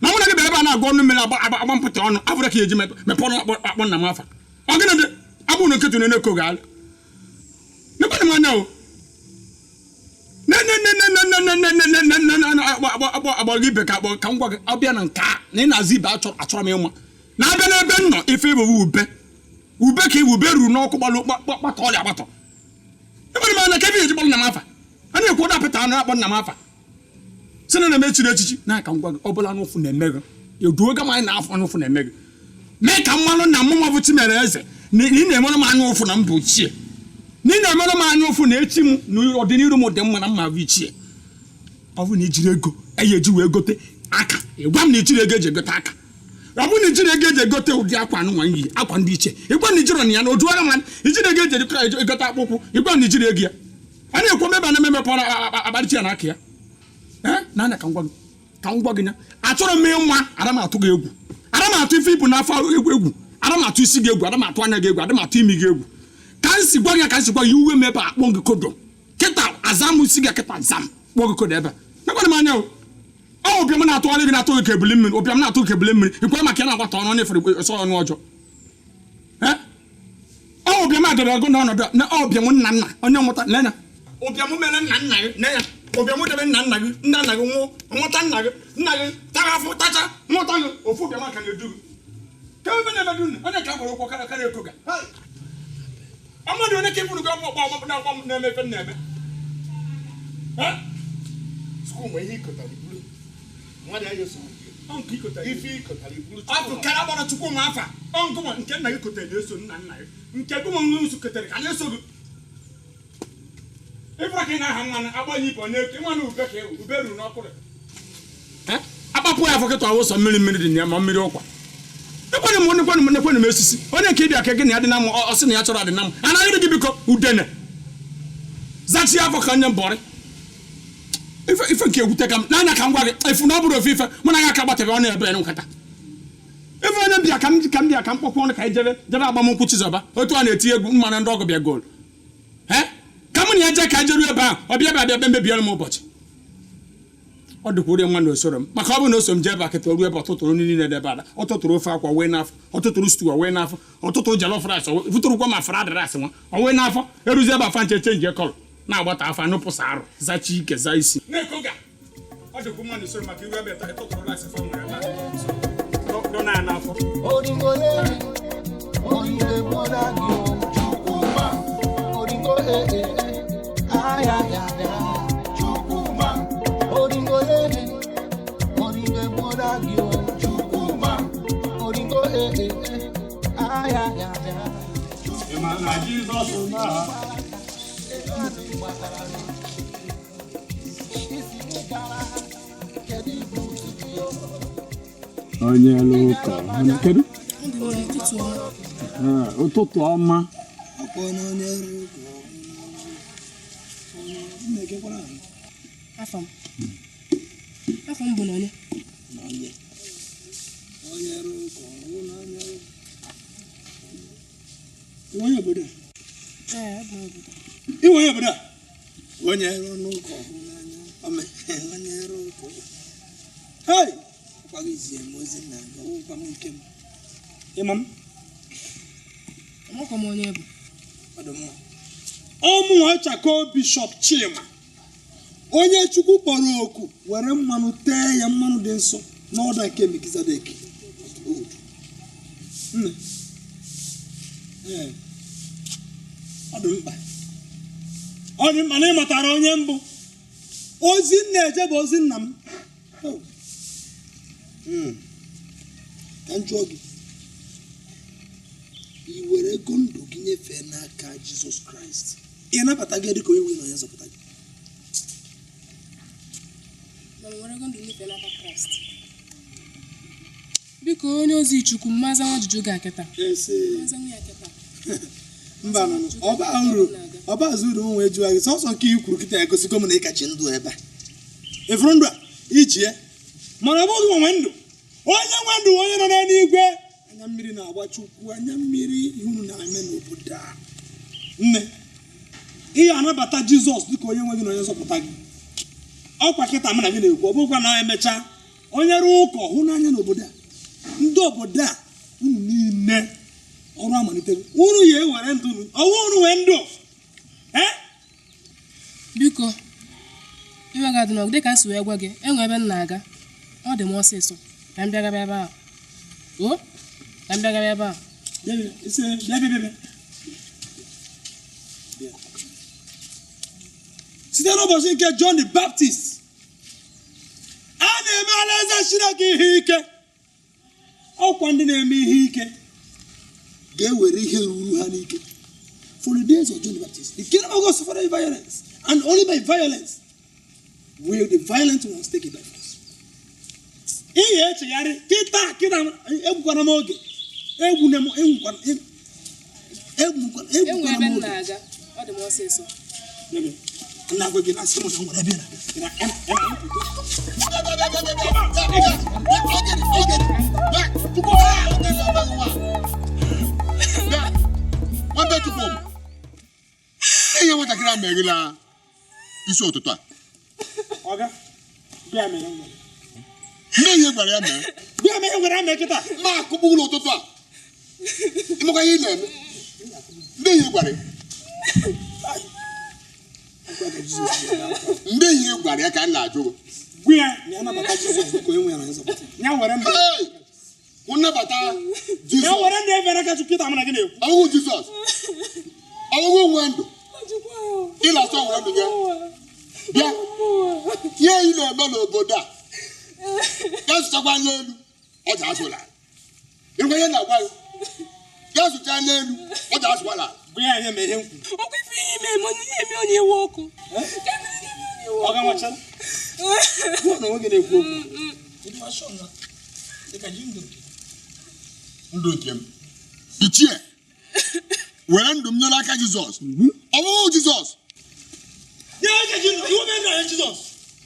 na mụ na gị bịara ebe a na-agụ ọnụ mmiri agba mpụta ọnụ afụrụ ka eji mepe ọnụ akpọ nna m afa ọ gịnị dị abụ na nkịtị na-eko gị alụ nekwana m anya o agbọ gị ibe ka akpọ ka m gwa gị abịa na nke a na ị na-azụ ibe achọrọ m ịnwa na-abịa n'ebe m nọ ife ịbụ ube ube ka iwu ube ruru n'ọkụ gbalụ kpatọ ọrịa agbatọ ebere m anya ka ebe eji kpọrọ nna m afa a na-ekwu ụda apịta anụ akpọ nna m afa Sị na na-eme echiri echichi na ka ngwa gị ọ bụla anụ ụfụ na-eme gị eduoga m anyị na afọ anụ ụfụ na-eme gị mee ka mmanụ na mụnwa bụ Chimere eze na ị na-emere m anya ụfụ na m bụ ichie na ị na-emere m anya ụfụ na echi m na ọdịnihu m dị mma na mma bụ ichie. Ọ bụ na ijiri ego eyi eji wee gote aka ịgwa m na ijiri ego eji egote aka ọ bụ na ijiri ego eji egote ụdị akwa anụnwa yi akwa ndị iche ịgwa na ijiri na ya na oduara m ijiri ego eji egote akpụkwụ ịgwa na ijiri ego ya a na-ekwu mebe na emepe akparịchi ya na aka ya. Na anya ka m gwa gị na achọrọ m ịnwa ara m atụ gị egwu ara m atụ ife ibu n'afọ egwu ara m atụ isi gị egwu ara m atụ anya gị egwu ara m atụ imi gị egwu ka m si gwa gị ka m si gwa gị uwe m ebe a kpọọ gị kodo kịta azam isi gị kịta zam kpọọ gị kodo ebe a mekwara m anya o ọ ụbịam na-atụgharị gị na-atụ gị ka ebili mmiri ụbịam na-atụ gị ka ebili mmiri ikwere maka ya na-agbata ọnụ onye fere sọ ọnụ ọjọọ. Ọ ụbịam adọrọ gị n'ọnọdụ na ụbịam nna nna onye nwụta nene ụbịam mere nna nna gị nne ya ụbịam debe nna nna gị nna nna gị nwụọ nwụta nna gị tara afọ tacha nwụta gị ofu ụbịam aka na-edu gị ka ebe na-emedu nne onye ka gwara ụkwụ kara kara eko ga ọmọdụ onye ka iburu gị ọgbọ ọgbọ na ọgbọ na-eme efe na-eme. Ọ bụ kara gbara Chukwuma afa ọngụnwa nke nna gị kotere na-eso nna nna gị nke gụnwa nwe nso kotere ka na-eso gị ịfụra ka ị na-aha mmanụ agbanye ibe onye mmanụ ube ka ube ruru n'ọkụrụ akpapụ ya afọ kịta awụsọ mmiri mmiri dị na ya ma mmiri ụkwa ekwenụ m onye m nekwenụ m esisi onye nke ịbịa ka gị na ya dị na mma ọ sị na ya chọrọ adị na mma anaghịrị gị biko udene zachi afọ ka onye mbọrị ife nke egwute ka m n'anya ka m gwa gị efu na ọ bụrụ ofe ife mụ na ya aka gbatebe ọnụ ebe nkata ife onye bịa ka m bịa ka m kpọkwa ọnụ ka anyị jebe jebe agbamnkwụ Chizọba otu a na-eti egwu mmanụ ndị ọgụ bịa goolu ka mụ na ya jee ka jeruo ebe ahụ ọ bịa bịa bịa mebiere m ụbọchị ọ dịkwa uri nwa na osoro m maka ọ bụ na oso m jee ebe a kịta oruo ebe ọtụtụrụ nri niile ebe ada ọtụtụrụ ofe akwa wee n'afọ ọtụtụrụ stew wee n'afọ ọtụtụ jollof rice fụtụrụkwa ma fried rice nwa ọ wee n'afọ eruzi ebe afa nche chenji kọlọ na-agbata afọ anụpụsa arụ zachi ike za isi Onye ụka kedu ụtụtụ ọma afọ m bụ na onye Iwe obodo a onye n'ụka onye ụka hei akwaghịzie m ozi na ụgwa m nke m ịma m amakwa m onye bụ ọmụnwa Chako Bishọp Chima onye Chukwu kpọrọ oku were mmanụ tee ya mmanụ dị nsọ n'ọda nke Melkizedek. Nne ọ dị mkpa ọ dị mkpa na ị matara onye mbụ ozi nna eje bụ ozi nna m. Ka m jụọ gị ị were ego ndụ gị nyefee n'aka Jizọs Kraịst ị nabata gị dịka onye nwe na onye nzọpụta gị? Biko onye ozi Chukwu mmaza ajụjụ gị akịta. Mba nọ ọba azụ uru nwe jụọ gị sọsọ nke i kwuru kịta egosigo m na ịkachi ndụ ebe a efuru ndụ a iji ya mana ọ bụghị nwe ndụ onye nwe ndụ onye nọ n'eluigwe. Anya mmiri na-agba Chukwu anya mmiri ihe unu na-eme n'obodo a. Nne ị anabata Jizọs dịka onye nwe gị na onye nzọpụta gị ọkwa kịta m na gị na-ekwu ọ bụrụkwa na emechaa onye rụọ ụka hụ n'anya n'obodo a ndị obodo a unu niile ọrụ amalitego unu ya ewere ndụ unu ọwụ unu nwee ndụ. Biko iwe ga-adị n'ọgụ dịka m si wee gwa gị enwe ebe m na-aga ọ dị m ọsịsọ ka m bịagaba ebe ahụ o ka m bịagaba ebe ahụ. Site n'ụbọchị nke John the Baptist Emesiri gị ihe ike. Ọkwa ndị na-eme ihe ike ga-ewere ihe ruru ha n'ike. For the days of John the Baptist, the kingdom of God suffered violence, and only by violence will the violent ones take it by force. Ihe echegharị kịta kịta, egwukwana m oge, egwuna m, egwukwana egwukwana Enwere egwukwana ebe m m oge. Na-aga, ọ dị m ọsịsọ. Nna gwa gị na asị m na nwere ebe ị na-aga. Ị na- ị na- Nwata Chukwu, ihe nwatakịrị a meghela isi ụtụtụ a. Ọga, bịa mere m gwara. Ndị ihe gwara ya mee. Bịa mere m gwara ya mee kịta. Ma akụgbu ụlọ ụtụtụ a. Ịmakwa ihe ị na-eme. Ndị ihe gwara ya. Ndị ihe gwara ya ka m na-ajụ gị. Gwa ya na ya nabata Jizọs dịka onye nwe ya na nzọpụta. Ya were ndụ. Hụ nnabata Jizọs. Ya were ndụ efe n'aka Chukwu kịta mụ na gị na-ekwu. Ọwụwụ Jizọs. Ọwụwụ nwe ndụ. Ị na-asọ were ndụ gị. Bịa. Ihe ị na-eme n'obodo a. Ya zụchakwa n'elu. Ọ ji azụla. Ịgwa ihe na-agwa gị. Ya zụcha n'elu. Ọ ji azụkwala. Gwa ya ihe mee ihe m kwuru. Ọkwa ife ihe ime eme onye eme onye iwe ọkụ. Ọ ga nwachara. Gwa na onwe gị na-ekwu okwu. Ndụ nke m. Ichie. Were ndụ m nye n'aka Jizọs. Ọwụwụ Jizọs. Nye aka Jizọs. Iwe mee ndụ anyị Jizọs.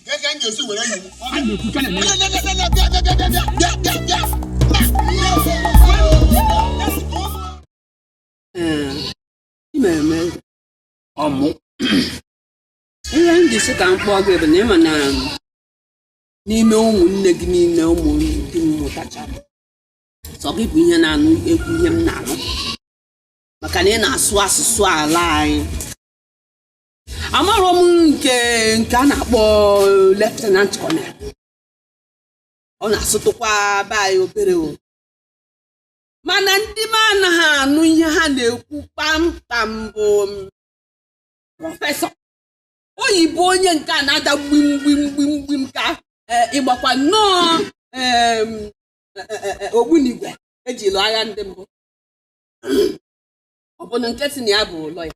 Ka m ga-esi were ndụ m. Ị na-eme ọmụ. Ihe m ji sị ka m kpọọ gị bụ na ịma na n'ime ụmụnne gị niile, ụmụ ndị m mụtachara, sọ gị bụ ihe na-anụ ekwu ihe m na-anụ, maka na ị na-asụ asụsụ ala anyị. Amarọ m nke nke a na-akpọ Lieutenant Colonel, ọ na-asụtụkwa be anyị obere o, mana ndị m anaghị anụ ihe ha na-ekwu kpamkpam bụ prọfesọ oyibo, onye nke a na-ada gbim gbim gbim gbim ka ịgbakwa nnọọ ogbunigwe eji lụọ agha ndị mbụ. Ọ bụ na nke si na ya bụ lọya,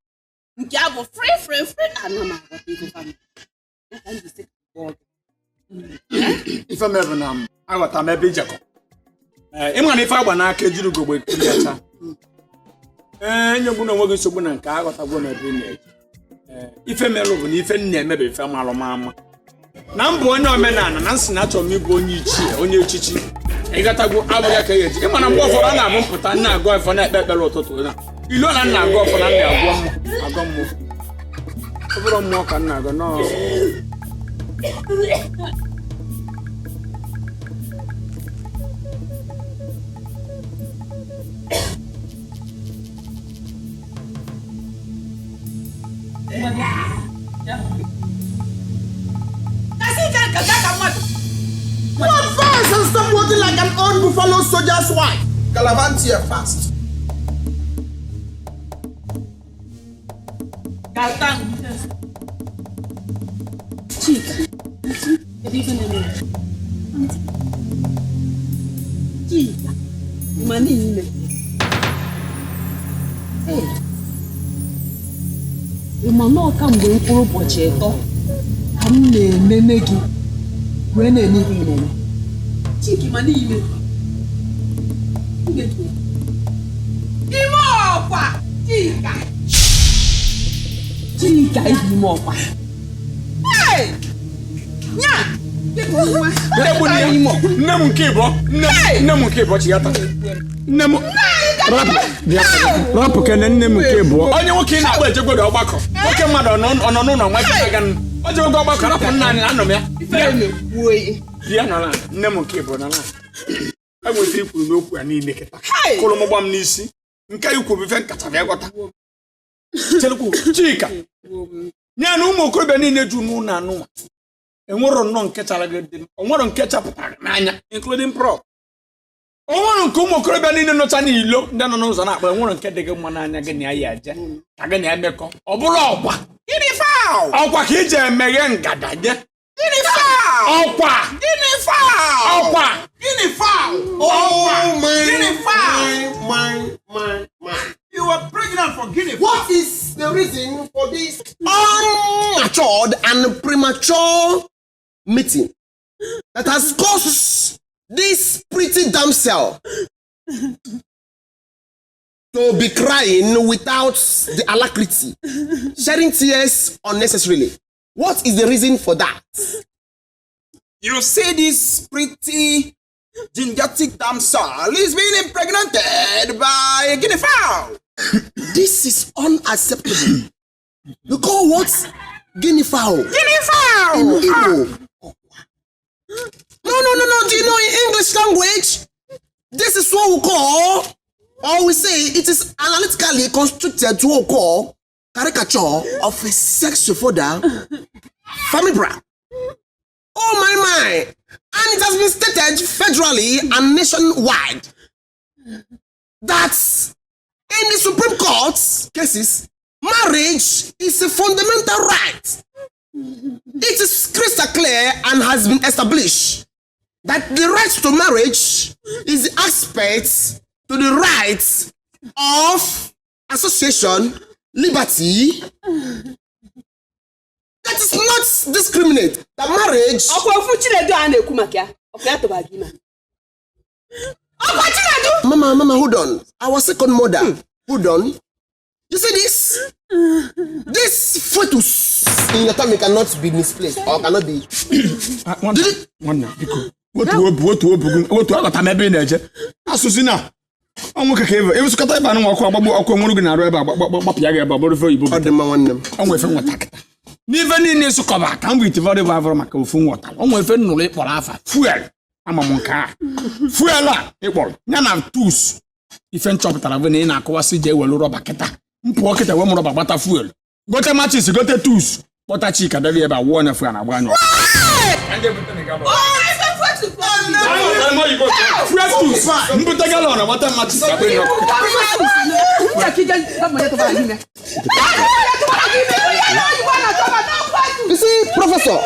nke a bụ free free free, ana m aghọta ife fa mere. Ya ka m ji sị ka m kpọọ gị. Ife mere bụ na m aghọta m ebe ijekọ. Ee, ịma na ife agba n'aka ejiri ugogbe ekiri ya taa. Ee, enyegbu na onwe gị nsogbu na nke aghọtagwo m ebe ị na-eje. Ee, ife mere bụ na ife m na-eme bụ ife malụ m ama na m bụ onye omenala, na nsị na achọrọ m ịbụ onye ichie, onye echichi, ịghọtagwo? Abụghị ya ka e eji. Ịma na mgbe ụfọdụ a na-abụ mpụta nna agụ ọfọ na-ekpe ekpere ụtụtụ na ilu na nna agụ ọfọ na nna agụ mmụọ, agụ mmụọ, ọ bụrụ mmụọ ka nna agụ nọọ. What fast and stop working like an old buffalo soldier's wife. Galavant here fast. Chika, kedu ife na-eme ya? Chika, ị ma na ime? Ee. Ị ma na ọ kamgbe mkpụrụ ụbọchị 3 ka m na-enene gị wee na-eme ihe ị na-eme. Chika, ị ma na ime? Ime ọkwa, Chika. Chika, ibi ime ọkwa. Hey! Nya! Nne m nke ịbọ, nne m nke ịbọ, chighata. Nne m bịa, rapụ kene nne m nke ịbụọ. Onye nwoke ị na-akpọ ejegwodo ọgbakọ. Nwoke mmadụ ọ nọ n'ụlọ nwa gị aga nụ. O jegwogo ọgbakọ, rapụ nna anyị anọ m ya. Bịa nọrọ ala, nne m nke ịbụọ nọrọ ala. Enwere ife ikwuru n'okwu ya niile kịta. Kụrụ m gbam n'isi. Nke ikwu bụ ife nkacha bịa ghọta. Cherekwu, Chika. Ya na ụmụ okorobịa niile ju n'ụlọ anụnwa. Enwero nnọọ nke chara gị dị, onwero nke chapụtara gị n'anya, including prop. Onwero nke ụmụ okorobịa niile nọcha n'ilo, ndị nọ n'ụzọ na-akpa, enwero nke dị gị mma n'anya gị na ya ya eje ka gị na ya mekọ. Ọ bụrụ ọkwa. Ọkwa ka iji emeghe ngada nye. Guinea fowl! Ọkwa! Guinea fowl! Ọkwa! Guinea fowl! Oh my, Guinea fowl! my. You were pregnant for guinea fowl. What is the reason for this unmatured and premature meeting that has caused this pretty damsel to be crying without the alacrity, shedding tears unnecessarily? What is the reason for that? You see this pretty gingertic damsel is being impregnated by a guinea fowl. This is unacceptable. You call what? Guinea fowl. Guinea fowl! In Igbo. No. Do you know in English language? This is what we call, or we say it is analytically constructed to what we call caricature of a sexual fodder famibra. Oh my. And it has been stated federally and nationwide that in the Supreme Court cases, marriage is a fundamental right. It is crystal clear and has been established that the right to marriage is the aspect to the right of association, liberty, that is not discriminate. That marriage. Ọkwa ofu Chinedu a na-ekwu maka ya, ọkwa ya tụba gị ime. Ọkwa Chinedu! Mama, hold on. Our second mother, hold on. You see this? This fetus in your tummy cannot be misplaced or cannot be. Nwanna, biko, wetuo obu gị, wetuo aghọta m ebe ị na-eje. Asụsụ na ọ nwoke ka ebe ewesịkọta ebe anụ nwa ọkụ agbagbu ọkụ nwụrụ gị na-arụ ebe a gbapịa gị ebe ọ bụrụ ife oyibo. Ọ dị mma nwanne m. Ọ nwere ife nweta kịta. N'ife niile ịsụkọba ka m bụ itivọdụ bụ avụrụ maka ofu nghọta. Ọ nwere ife nnụrụ ịkpọrọ afa fuel ama m nke a. Fuel a ịkpọrọ ya na tus ife nchọpụtara bụ na ị na-akụwasị ji ewelu rọba kịta. M pụọ kịta wee m rọba gbata fuel. Gote machis gote tus kpọta Chika debe ebe a wụọ na fuel na-agba anya ọkụ. Fuel tus mbute galọn gbata machis agba enyi ọkụ. You see, Professor,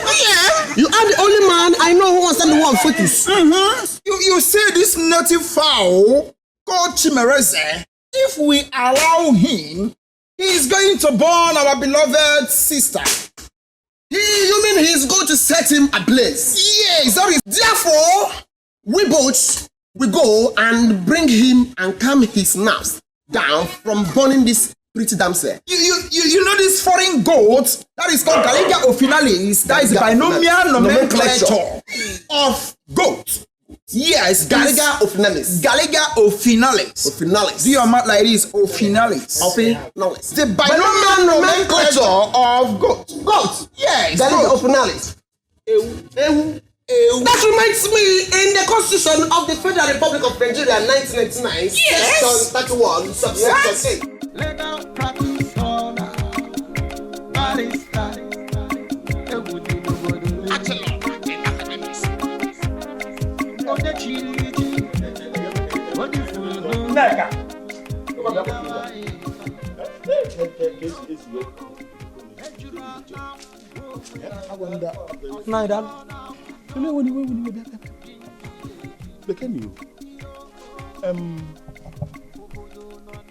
you are the only man I know who understands the word fetus. Mm-hmm. You see this native fowl called Chimereze, if we allow him, he is going to burn our beloved sister. You mean he's going to set him ablaze? Yes, that is. Therefore, we both we go and bring him and calm his nerves down from burning this pretty damsel. You know this foreign goat that is called Galega officinalis, that is binomial nomenclature of goat. Yes, Galega officinalis. Galega officinalis. Officinalis. Do your mouth like this, officinalis. Officinalis. The binomial nomenclature of goat. Goat. Yes. Galega goat. officinalis. Ewu. Ewu. That reminds me, in the Constitution of the Federal Republic of Nigeria, 1999, Yes. Section 31, subsection 8. Legal practitioner, barrister, egwu dị n'obodo. Onye chiri ji, onye furu n'ụzọ. Nneka.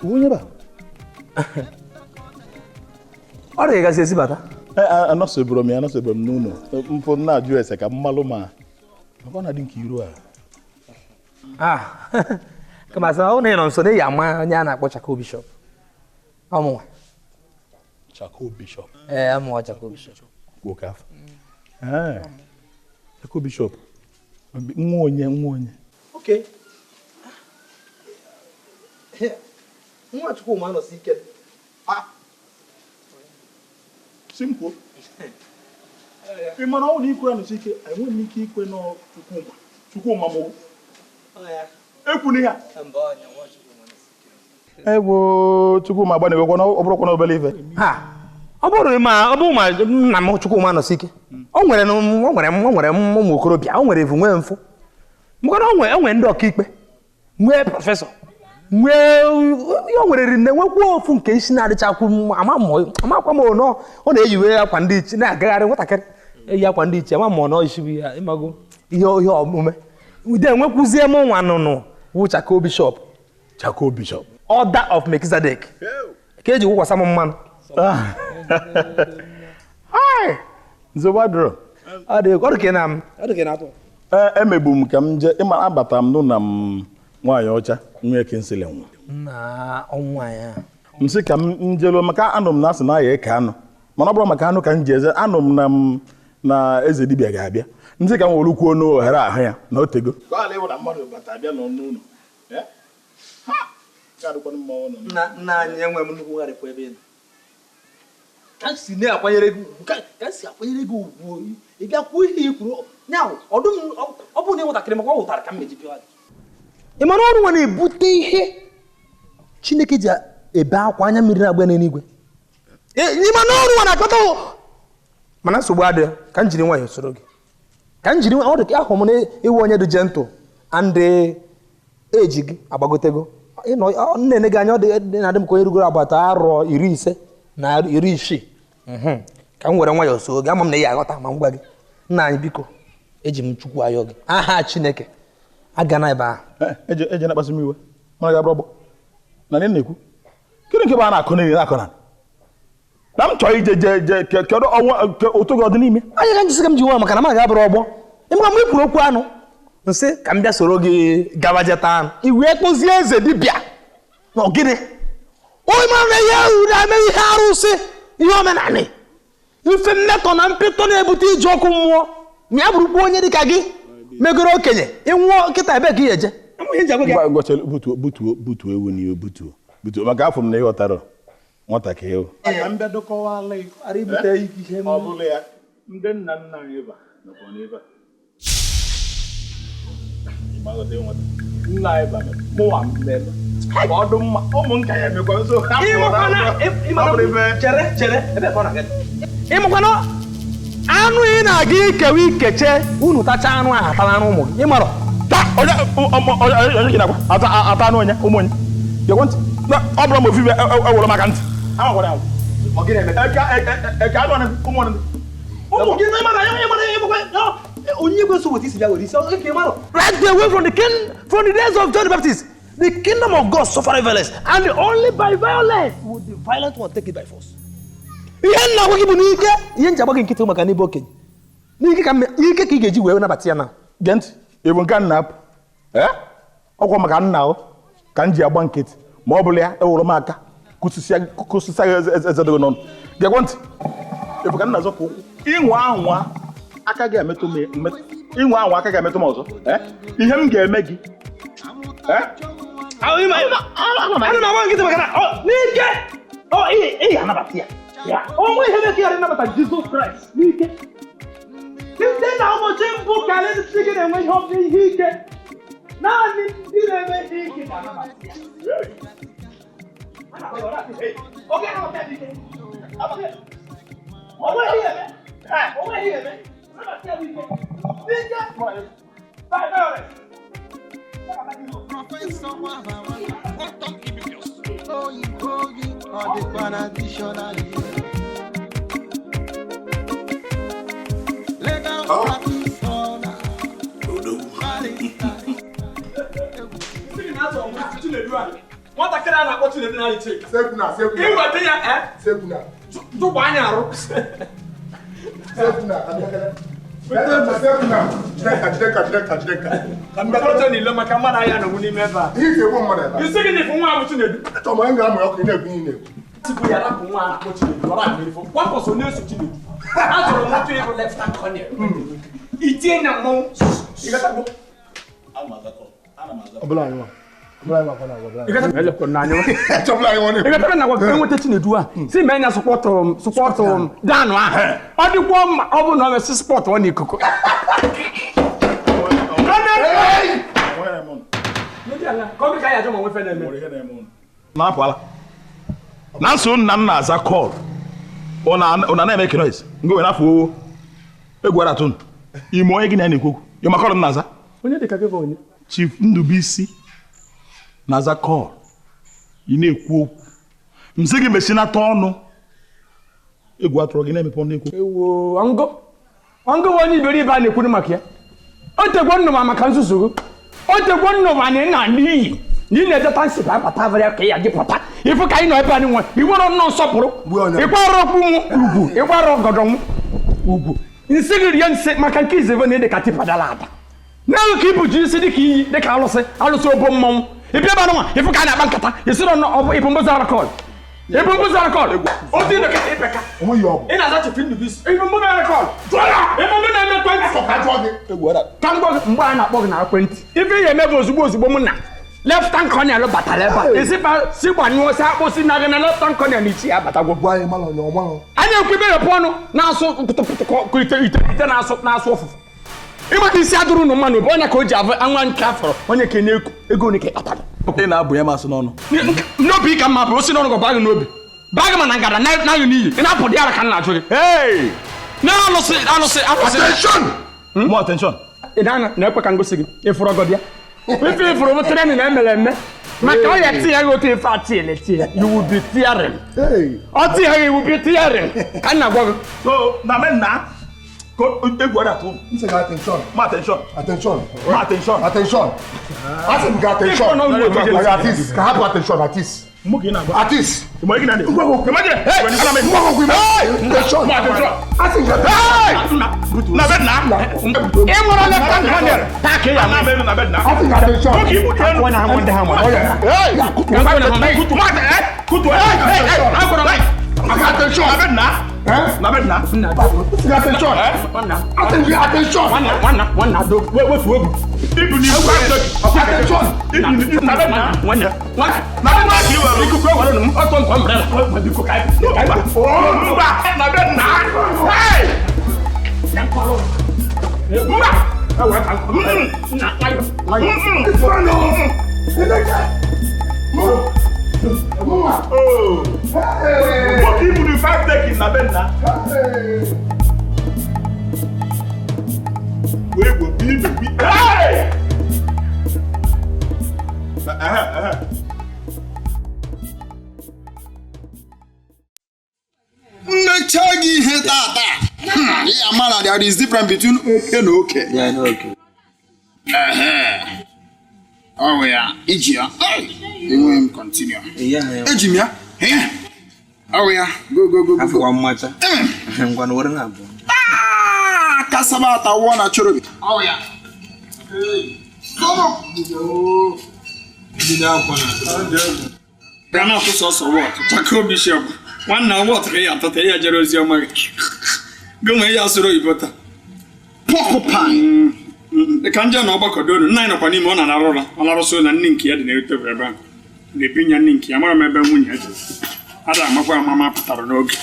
Onye ba? Ọ dị gasị esi bata. Anọsebụrụ m ya, anọsebụrụ m n'ụlọ. Mpụ na-ajụ ese ka mmalụ ma maka ọ na-adị nke iru a. Ah, kama sị ọ na ị nọ nso na ị ya ama onye a na-akpọ Chako Bishop. Ọmụnwa. Chako Bishop. Ee, ọmụnwa Chako Bishop. Nwoke afọ. Ee. Chako Bishop. Nwa onye, nwa onye. Okay. Nwa Chukwuma anọsi ike. Si m kwuo. Ị mara ọ na ikwe anọsi ike, enweghị m ike ikwe nọ Chukwuma. Chukwuma m. Ekwuna ihe a. Ewo Chukwuma agbanewekwa na ọ bụrụkwa na obere ife. Ha, ọ bụrụ ma ọ bụrụ ma nna m Chukwuma anọsi ike. O nwere ụmụ okorobịa, o nwere evu nwee mfụ. Maka na o nwere ndị ọkaikpe, nwee prọfesọ, nwee o nwere rinne, nwekwuo ofu nke isi na-adịchakwu amakwa m ọ na-eyiwe akwa ndị iche na-agagharị nwatakịrị. Eyi akwa ndị ichie, ma mụọ na ọchịchị bụ ya, ịmago ihe ihe omume. Ude enwekwuzie m nwa nụnụ wụ Chako Bishop. Chako Bishop. Order of Melchizedek. Ka eji wụkwasa m mmanụ. Nzobadro. Ọ dị ọ dị ka ị na ọ dị ka ị na-atụ. Ee, emegbu m ka m jee ịma abata m nụ na m nwaanyị ọcha nwunye Kinsley nwụ. Na ọnwa ya. M sị ka m jeluo maka anụ m na asị na ya eke anụ mana ọ bụrụ maka anụ ka m ji eze anụ m na m na eze dibịa ga-abịa m sị ka m were kwuo n'ohere ahụ ya na o tego. Nna anyị enwe m nnukwu gharịpụ ebe ị nọ. Ka m si na-akwanyere gị ugwu ka m si akwanyere gị ugwu ị bịa kwuo ihe i kwuru ya ọ bụrụ na ị nwetakịrị maka ọ wụtara ka m meji pịa gị. Ị mara ọrụ nwa na-ebute ihe Chineke ji ebe akwa anya mmiri na-agba n'eluigwe. Ị ma na ọrụ nwa na-akpata mana nsogbu adịghị ka m jiri nwayọọ soro gị ka m jiri ọ dị ka ahụ m na ịwụ onye dị gentle and eji gị agbagotego nne gị anya ọ dị na-adị m ka onye rugoro agbata arọ 50 na 60 ka m were nwayọọ soro gị ama m na ị aghọta ma m gwa gị nna anyị biko eji m Chukwu ayọ gị aha Chineke aga na ebe ahụ eje na-akpasu m iwe mana ga-abụrụ ọgbọ na ndị na-ekwu kedu nke bụ a na-akụ n'ili na-akụ na na m chọrọ ije je je kedu ọnwa ụtụ gị ọ dị n'ime anya ka njisi ka m ji nwa maka na m aga abụrụ ọgbọ ịmaka mgbe i kwuru okwu anụ nsị ka m bịa soro gị gawa jeta anụ i wee kpụzie eze dibịa na ogene onye mara na ihe ahụ na-eme ihe arụsị ihe omenanị ife mmetọ na mpịtọ na-ebute iji ọkụ mmụọ ma ya bụrụkwa onye dịka gị megoro okenye ịnwụọ nkịta ebe ka ị eje butuo ewu n'ihe butuo maka afọ m na ịghọtara nwatakịrị ewu ndị nna nna anyị ba nọkwa n'ebe a nna anyị ba mụwa mmemme ọ dị mma ụmụ nka ya emekwa nso ịmakwana anụ ị na-aga ikewa ikeche unu tacha anụ ahụ atala anụ ụmụ gị ịmarọ onye gị na-agwa ata anụ onye ụmụ onye gekwe ntị ọ bụrụ ma ofufe ewere maka ntị ụmụ gị onye gwe so weta isi bịa were isi right away from the king from the days of John the Baptist, the kingdom of God suffered violence, and only by violence would the violent one take it by force. Ihe nna gwa gị bụ n'ike ihe nji agba gị nkịtị maka n'ebe okenye n'ike ka ike ka ị ga-eji wee nabata ya na gee ntị ịbụ nke nna apụ ọkwa maka nna o ka m ji agba nkịtị ma ọ bụla ya ewere m aka kụsịsịa gị eze dị n'ọnụ gekwe ntị ịbụ ka nna zọpụ ụkwụ ịnwa anwa aka gị emetụ m ịnwa anwa aka gị emetụ m ọzọ ihe m ga-eme gị ana m agba nkịtị maka na n'ike ị ga-anabata ya onwe ihe mere ka ị ghara ịnabata Jizọs Kraịst n'ike site na ụbọchị mbụ ka ndị gị na-enwe ihe ọbụla ihe ike naanị ndị na-eme ihe ike ga-anabata ya. Nwatakịrị a na-akpọ Chinedu na Chika ịweta ya tụgba anya arụ mmekọrịta niile maka mmadụ ahịa nọgbu n'ime ebe a isi gị na-efu nwa ahụ Chinedu tupu ya rapụ nwa a na-akpọ Chinedu ọ rapụ ifo kwapụsụ na-eso Chinedu a zụrụ m otu ịrụ leftan kọnel itinye na mmọnwụ ịghọtago enweta Chinedu a si mee nya sụpọtụ m danụ ahụ ọ dịkwa mma ọ bụ na ọ mesị spọtụ ọ n'ikuku na-apụala na nso nna m na-aza kọl ọ na-eme noise ngo were afọ owo egwu aratụ ime onye gị na ya na-ekwu okwu yọma kọl m na-aza onye dị ka gị bụ onye Chief Ndubuisi na-aza kọl ị na-ekwu okwu m sị gị mesinata ọnụ egwu atụrụ gị na-emepe ọnụ ekwu ewo ngo Ọngụ onye iberibe a na-ekwuru maka ya. O tegwo nnụma maka nzuzu gị. O tegwo nnụma na ị na-ala iyi na ị na-edeta nsị ba abata avara ka ya gị pụta. Ifu ka anyị nọ ebe a nwe i nwere nnọọ nsọpụrụ. Ịkwara okwu m ugwu, ịkwara ọgọdọ m ugwu. Nsị gị rie nsị maka nke izebe na ịdị ka tipadala ada. N'elu ka ibu ji isi dịka iyi dịka alụsị alụsị obo mmọnwụ. Ị bịa ebe anụnwa ifu ka a na-akpa nkata isi nọ ịbụ mbụzọ arakọl. Ịbụ mbụzọ arakọl. Otu ịdọ kịta ịpeka. Ị na-aza chifu Ndụbụisi. Ịbụ mbụzọ arakọl. Ịbụ mbụ na-eme ekwentị. Ka m gwa gị mgbe a na-akpọ gị na ekwentị. Ife ya eme bụ ozugbo ozugbo m na leftan kọnel batara ebe a. Isi si gbanyụọ si akpụsị na gị na leftan kọnel ichi ya abatagwo. Anyị ekwu ibe ọnụ na-asụ pụtụpụtụ ka ite ite ite na-asụ na-asụ ụfụfụ. Ịmaka isi adụrụ ụnụ mmanụ bụ onye ka o ji avụ anwa nke afọrọ onye ka na-eku ego onye ka ịkpatara. Ị na-abụ ya masị n'ọnụ. N'obi ka mma bụ osi n'ọnụ gị baa gị n'obi. Baa gị ma na ngada na-anyụ n'iyi. Ị na-apụ dị ara ka m na-ajụ gị. Na alụsị alụsị alụsị. Attention! More attention. Ị na na-ekwe ka m gosi gị ịfụrụ ọgọdị ya. Ife ifuru bụ training na emere eme. Maka ọ ya tinye gị otu ife atịle tie. You will be tearing. Ọ tinye gị you will be tearing. Ka m na-agwa gị. So na men na egwu ọrịa tụ. Nsị gị attention. Ma attention. Attention. Ma attention. Attention. Asị m gị attention. Artist, ka hapụ attention artist. Artist. Attention. Asị m gị attention. Na bed na. Ị nwere leftan kọnel. Paakị ya. Na bed na bed na. Asị gị attention. Oge ibu tenu. Kutu. Kutu. Attention. Na bed na. Na bed na. Attention. Attention. Nwanna do wetu obi. Ibu ni ibu. Attention. Ibu na bed na. Nwanna. Nwanna. Na bed na ka iwere. Ikuku ewere m ọtọ nkọ umbrella. Biko ka Mba. Na bed na. Hey! Mba. Nwoke ibu ni 5 taking na bed na. Wee gbo bi bi. Hey! Mmecha gị ihe tata. Ya mara there is difference between oke na oke. Yeah, no oke. Ọ ya, iji ya. Enweghị m continue. Eji m ya. Ọ ya, go go go go. Afọ mmacha. Ngwa na were na abụọ. Ah, kasaba atawọ na chorobi. Ọ ya. Bịa na ọtụ sọsọ wọt. Chakoo bishọp. Nwanna wọt ka ya atọta ya jere ozi ọma gị. Gị nwee ya asụrụ oyibo taa. Porcupine. Ka nje na ọgbakọ donu nna anyị nọkwa n'ime ọ na-ararụ ụra ọ larụsị na nne nke ya dị na tebụl ebe ahụ na-ebinye nne nke ya mara m ebe nwunye ya jere ada amakwa amama pụtara n'oge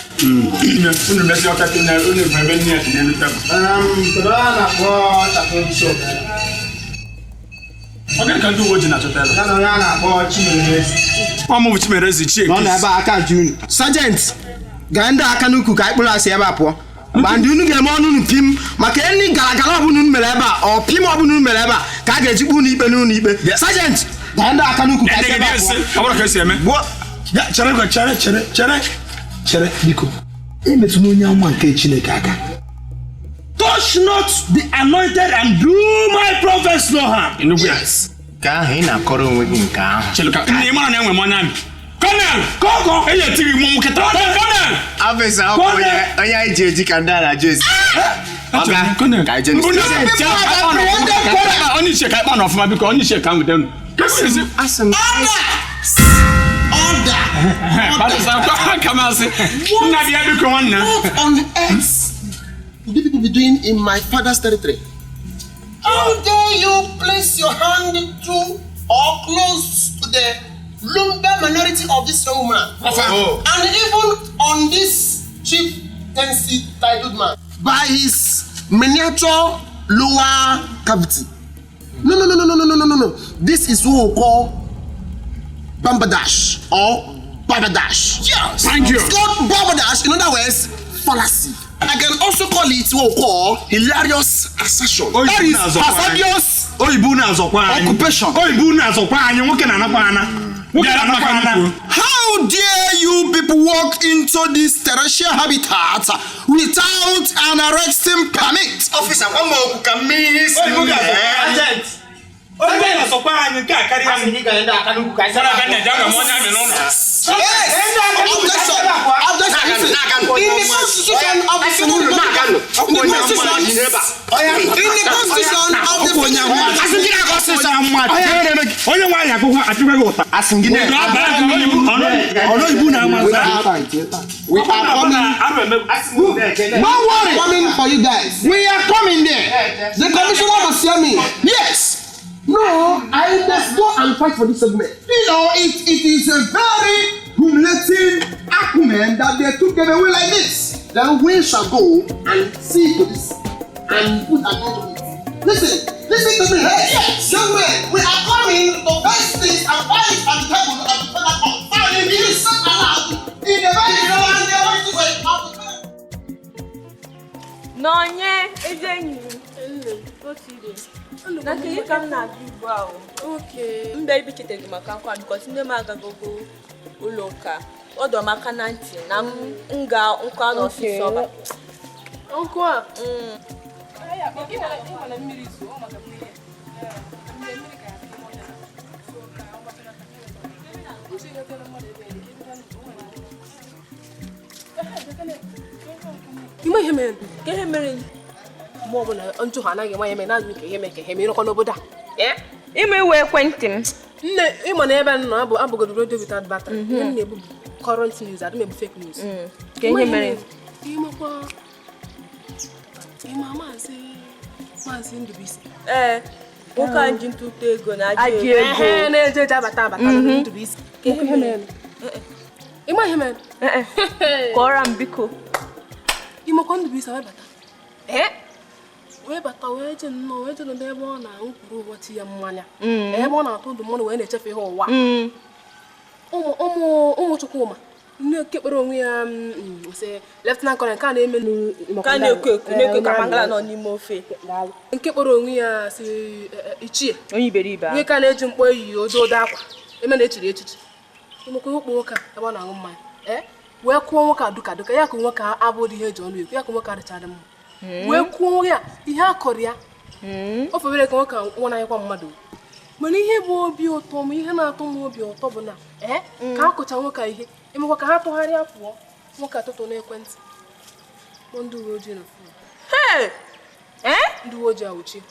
unu mezi ọka tinye unu bụ ebe nne ya dị n'elu tebụl. Ọ gịnị ka ndị uwe ojii na-achọta ebe? Ọ mụ bụ Chimereze Chieke. Nọ n'ebe a aka ji unu. Sergeant, gaa ndị aka n'ukwu ka anyị kpụrụ asị ebe a pụọ. Mgbe ndị unu ga-eme ọnụ unu pim maka ndị gara gara ọbụla unu mere ebe a ọ pim ọbụla unu mere ebe a ka a ga-eji kpụ unu ikpe n'ụlọ ikpe. Sergeant, gaa ndị aka n'ukwu ka anyị ebe a pụọ. Ọ bụrụ ka esi eme. Chere chere chere chere chere biko. Emetụla onye amụma nke Chineke aka. Touch not the anointed and do my prophets no harm. Yes. Ka ahụ ị na-akọrọ onwe gị nke ahụ. Chere ka nne ị mara na enwe m onye amị. Colonel! Kogo! Eyi etiri mụ nkịta. Colonel! Afesa ọ bụ onye anyị ji eji ka ndị a na-ajụ esi. Ọga, ka anyị jee Onye ichie ka ịkpa na ọfụma biko onye ichie ka m wute unu. Asị m. Order! Nna bịa biko nwanne. What on earth would you people be doing in my father's territory? How dare you place your hand to or close to the lumber minority of this young man? Oh. And even on this chieftaincy titled man by his miniature lower cavity. No, no, no, no, no, no, no, no, no. This is what we call bambadash or babadash. Yes. Thank you. It's called babadash. In other words, fallacy. I can also call it what we call hilarious assertion. That is hazardous Oyibo na-azọkwa anyị. occupation. Oyibo na-azọkwa anyị nwoke na-anakwa ana. How dare you people walk into this terrestrial habitat without an arresting permit? Officer, gwa m okwu ka mmiri si Oyibo ga-asọ. Agent. Onye na-asọkwa anyị nke a karịa m. Sara aka na-eje aga m onye amị n'ụlọ. Yes! Objection! Objection! Listen. In the constitution of the in the constitution in the constitution of the Onye nwaanyị akwụkwọ achịkwa gị ụta. Ọnụ na ama nza. We are coming. Don't worry. Coming for you guys. We are coming there. The commissioner must hear me. Yes. No, I must go and fight for this segment. You know, it is a very humiliating acumen that they took them away like this. Then we shall go and see to this and put an end to it. Listen, listen to me. Hey, yes. Young men, we are coming to face this and fight on the table of the federal court. And it is not allowed in the very Nọnye ezi enyi m. Na kedu ka m na-abịa ugbu a o? Mbe ibi chetara gị maka nkwa because nne m agagogo ụlọ ụka. Ọ dọrọ m aka na ntị na m ga nkwa n'ọsịsọ ọba. Nkụ a? Ime ihe mere ka ihe mere mgbe ọbụla njụ ha anaghị enwe ihe mere na-ajụ ka ihe mere ka ihe mere ịnọkwa n'obodo a. Ime iwe ekwentị m. Nne ịma na ebe m nọ abụ abụgodo radio without battery. Ihe m na-ebu bụ current news, adị m ebu fake news. Ka ihe mere? Ịmakwa ịma maazị Ndubuisi. Ee, nwoke a ji ntụtụ ego na ajị ego. Ehe, na-eje eje abata abata Ndubuisi. Ka ihe mere? Ịma ihe mere? Kọọrọ m biko. Ịmakwa Ndubuisi wee bata. Wee bata wee je nnọọ wee je nọdụ ebe ọ na-aṅụkwuru ụbọchị ya mmanya. Ebe ọ na-atụ ndụ mmanụ wee na-echefu ihe ụwa. Ụmụ Chukwuma nne nke kpere onwe ya sị Lieutenant Colonel nke a na-eme Ka na-eko eko na-eko ka mangala nọ n'ime ofe. Nke kpọrọ onwe ya sị ichie. Onye iberibe ahụ. Onye ka na-eji mkpọ eyi odo odo akwa eme na echiri echichi. Ịmakwa ụkpọ nwoke a ebe ọ na-aṅụ mmanya. Wee kụọ nwoke a duka duka ya ka nwoke a abụghị ihe eji ọnụ ekwu ya ka nwoke adịchadị mma. Wee kwuo ya ihe a kọrọ ya o febere ka nwoke nwụnanyịkwa mmadụ. Mana ihe bụ obi ụtọ ma ihe na-atọ m obi ụtọ bụ na ka a kụcha nwoke ihe emekwa ka ha tụgharịa pụọ nwoke atụtụ n'ekwentị kpọọ ndị uwe ojii na fon. Ndị uwe ojii awụchi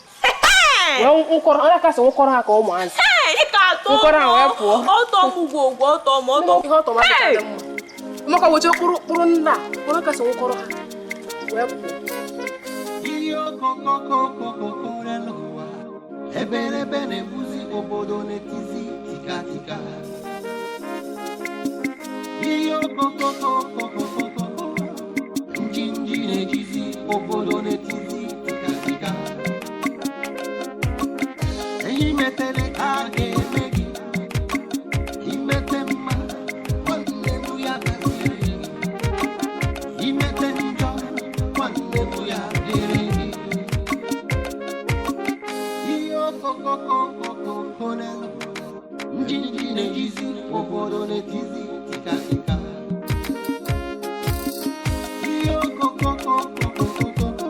onye kasị nwụkọrọ ha ka ụmụazị nwụkọrọ ha wee pụọ. Ihe ọtọ m adịchaghị mma. Emeka wochie kpụrụ nna onye kasị nwụkọrọ ha wee pụọ. Eberebe na-ebuzi obodo n'etiti tika tika. Ihe okokokokokokoko njinji na-ejizi obodo n'etiti tika tika. Enyi metere ka a ga-eme gị, imete mma nwanne m ya gaziri gị, imete njọ nwanne m ya dịrị gị. Ihe okokokokokoko n'elu njinji na-ejizi obodo n'etiti tika tika. Ihe okokokokokoko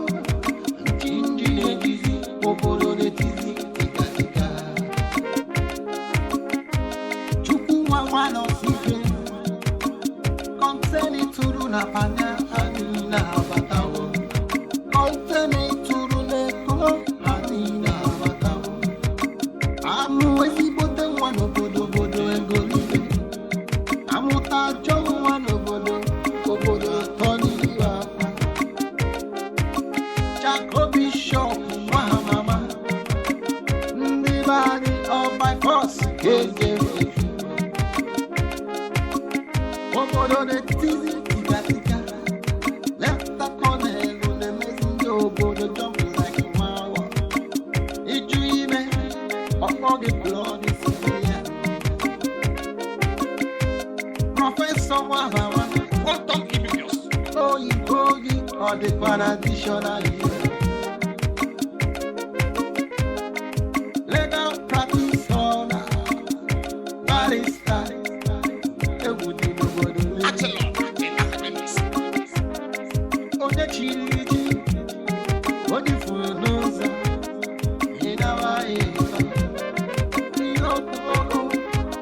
njinji na-ejizi obodo n'etiti tika tika. Chukwu nwa nwa n'osike kọnteni tụrụ na panya ha niile abatawo. Kọnteni tụrụ n'eko ha niile abatawo. Amụ ezigbote nwa n'obodo obodo ego niile. Amụta ajọ nwa n'obodo obodo atọ n'ihu akwa. Jacob Bishop nwa ha mama. Ndị be anyị all by force ka eji efe Chukwu. Obodo na-etizi tika tika. Lefta kọnelụ na-emezi ndị obodo jump like nwa awọ. Ịjụ ime ọkpọ gị bloody Syria. Prọfesọ Nwabara oyibo gị ọ dịkwa na dictionary. Legal practitioner, barrister,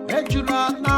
Ejula.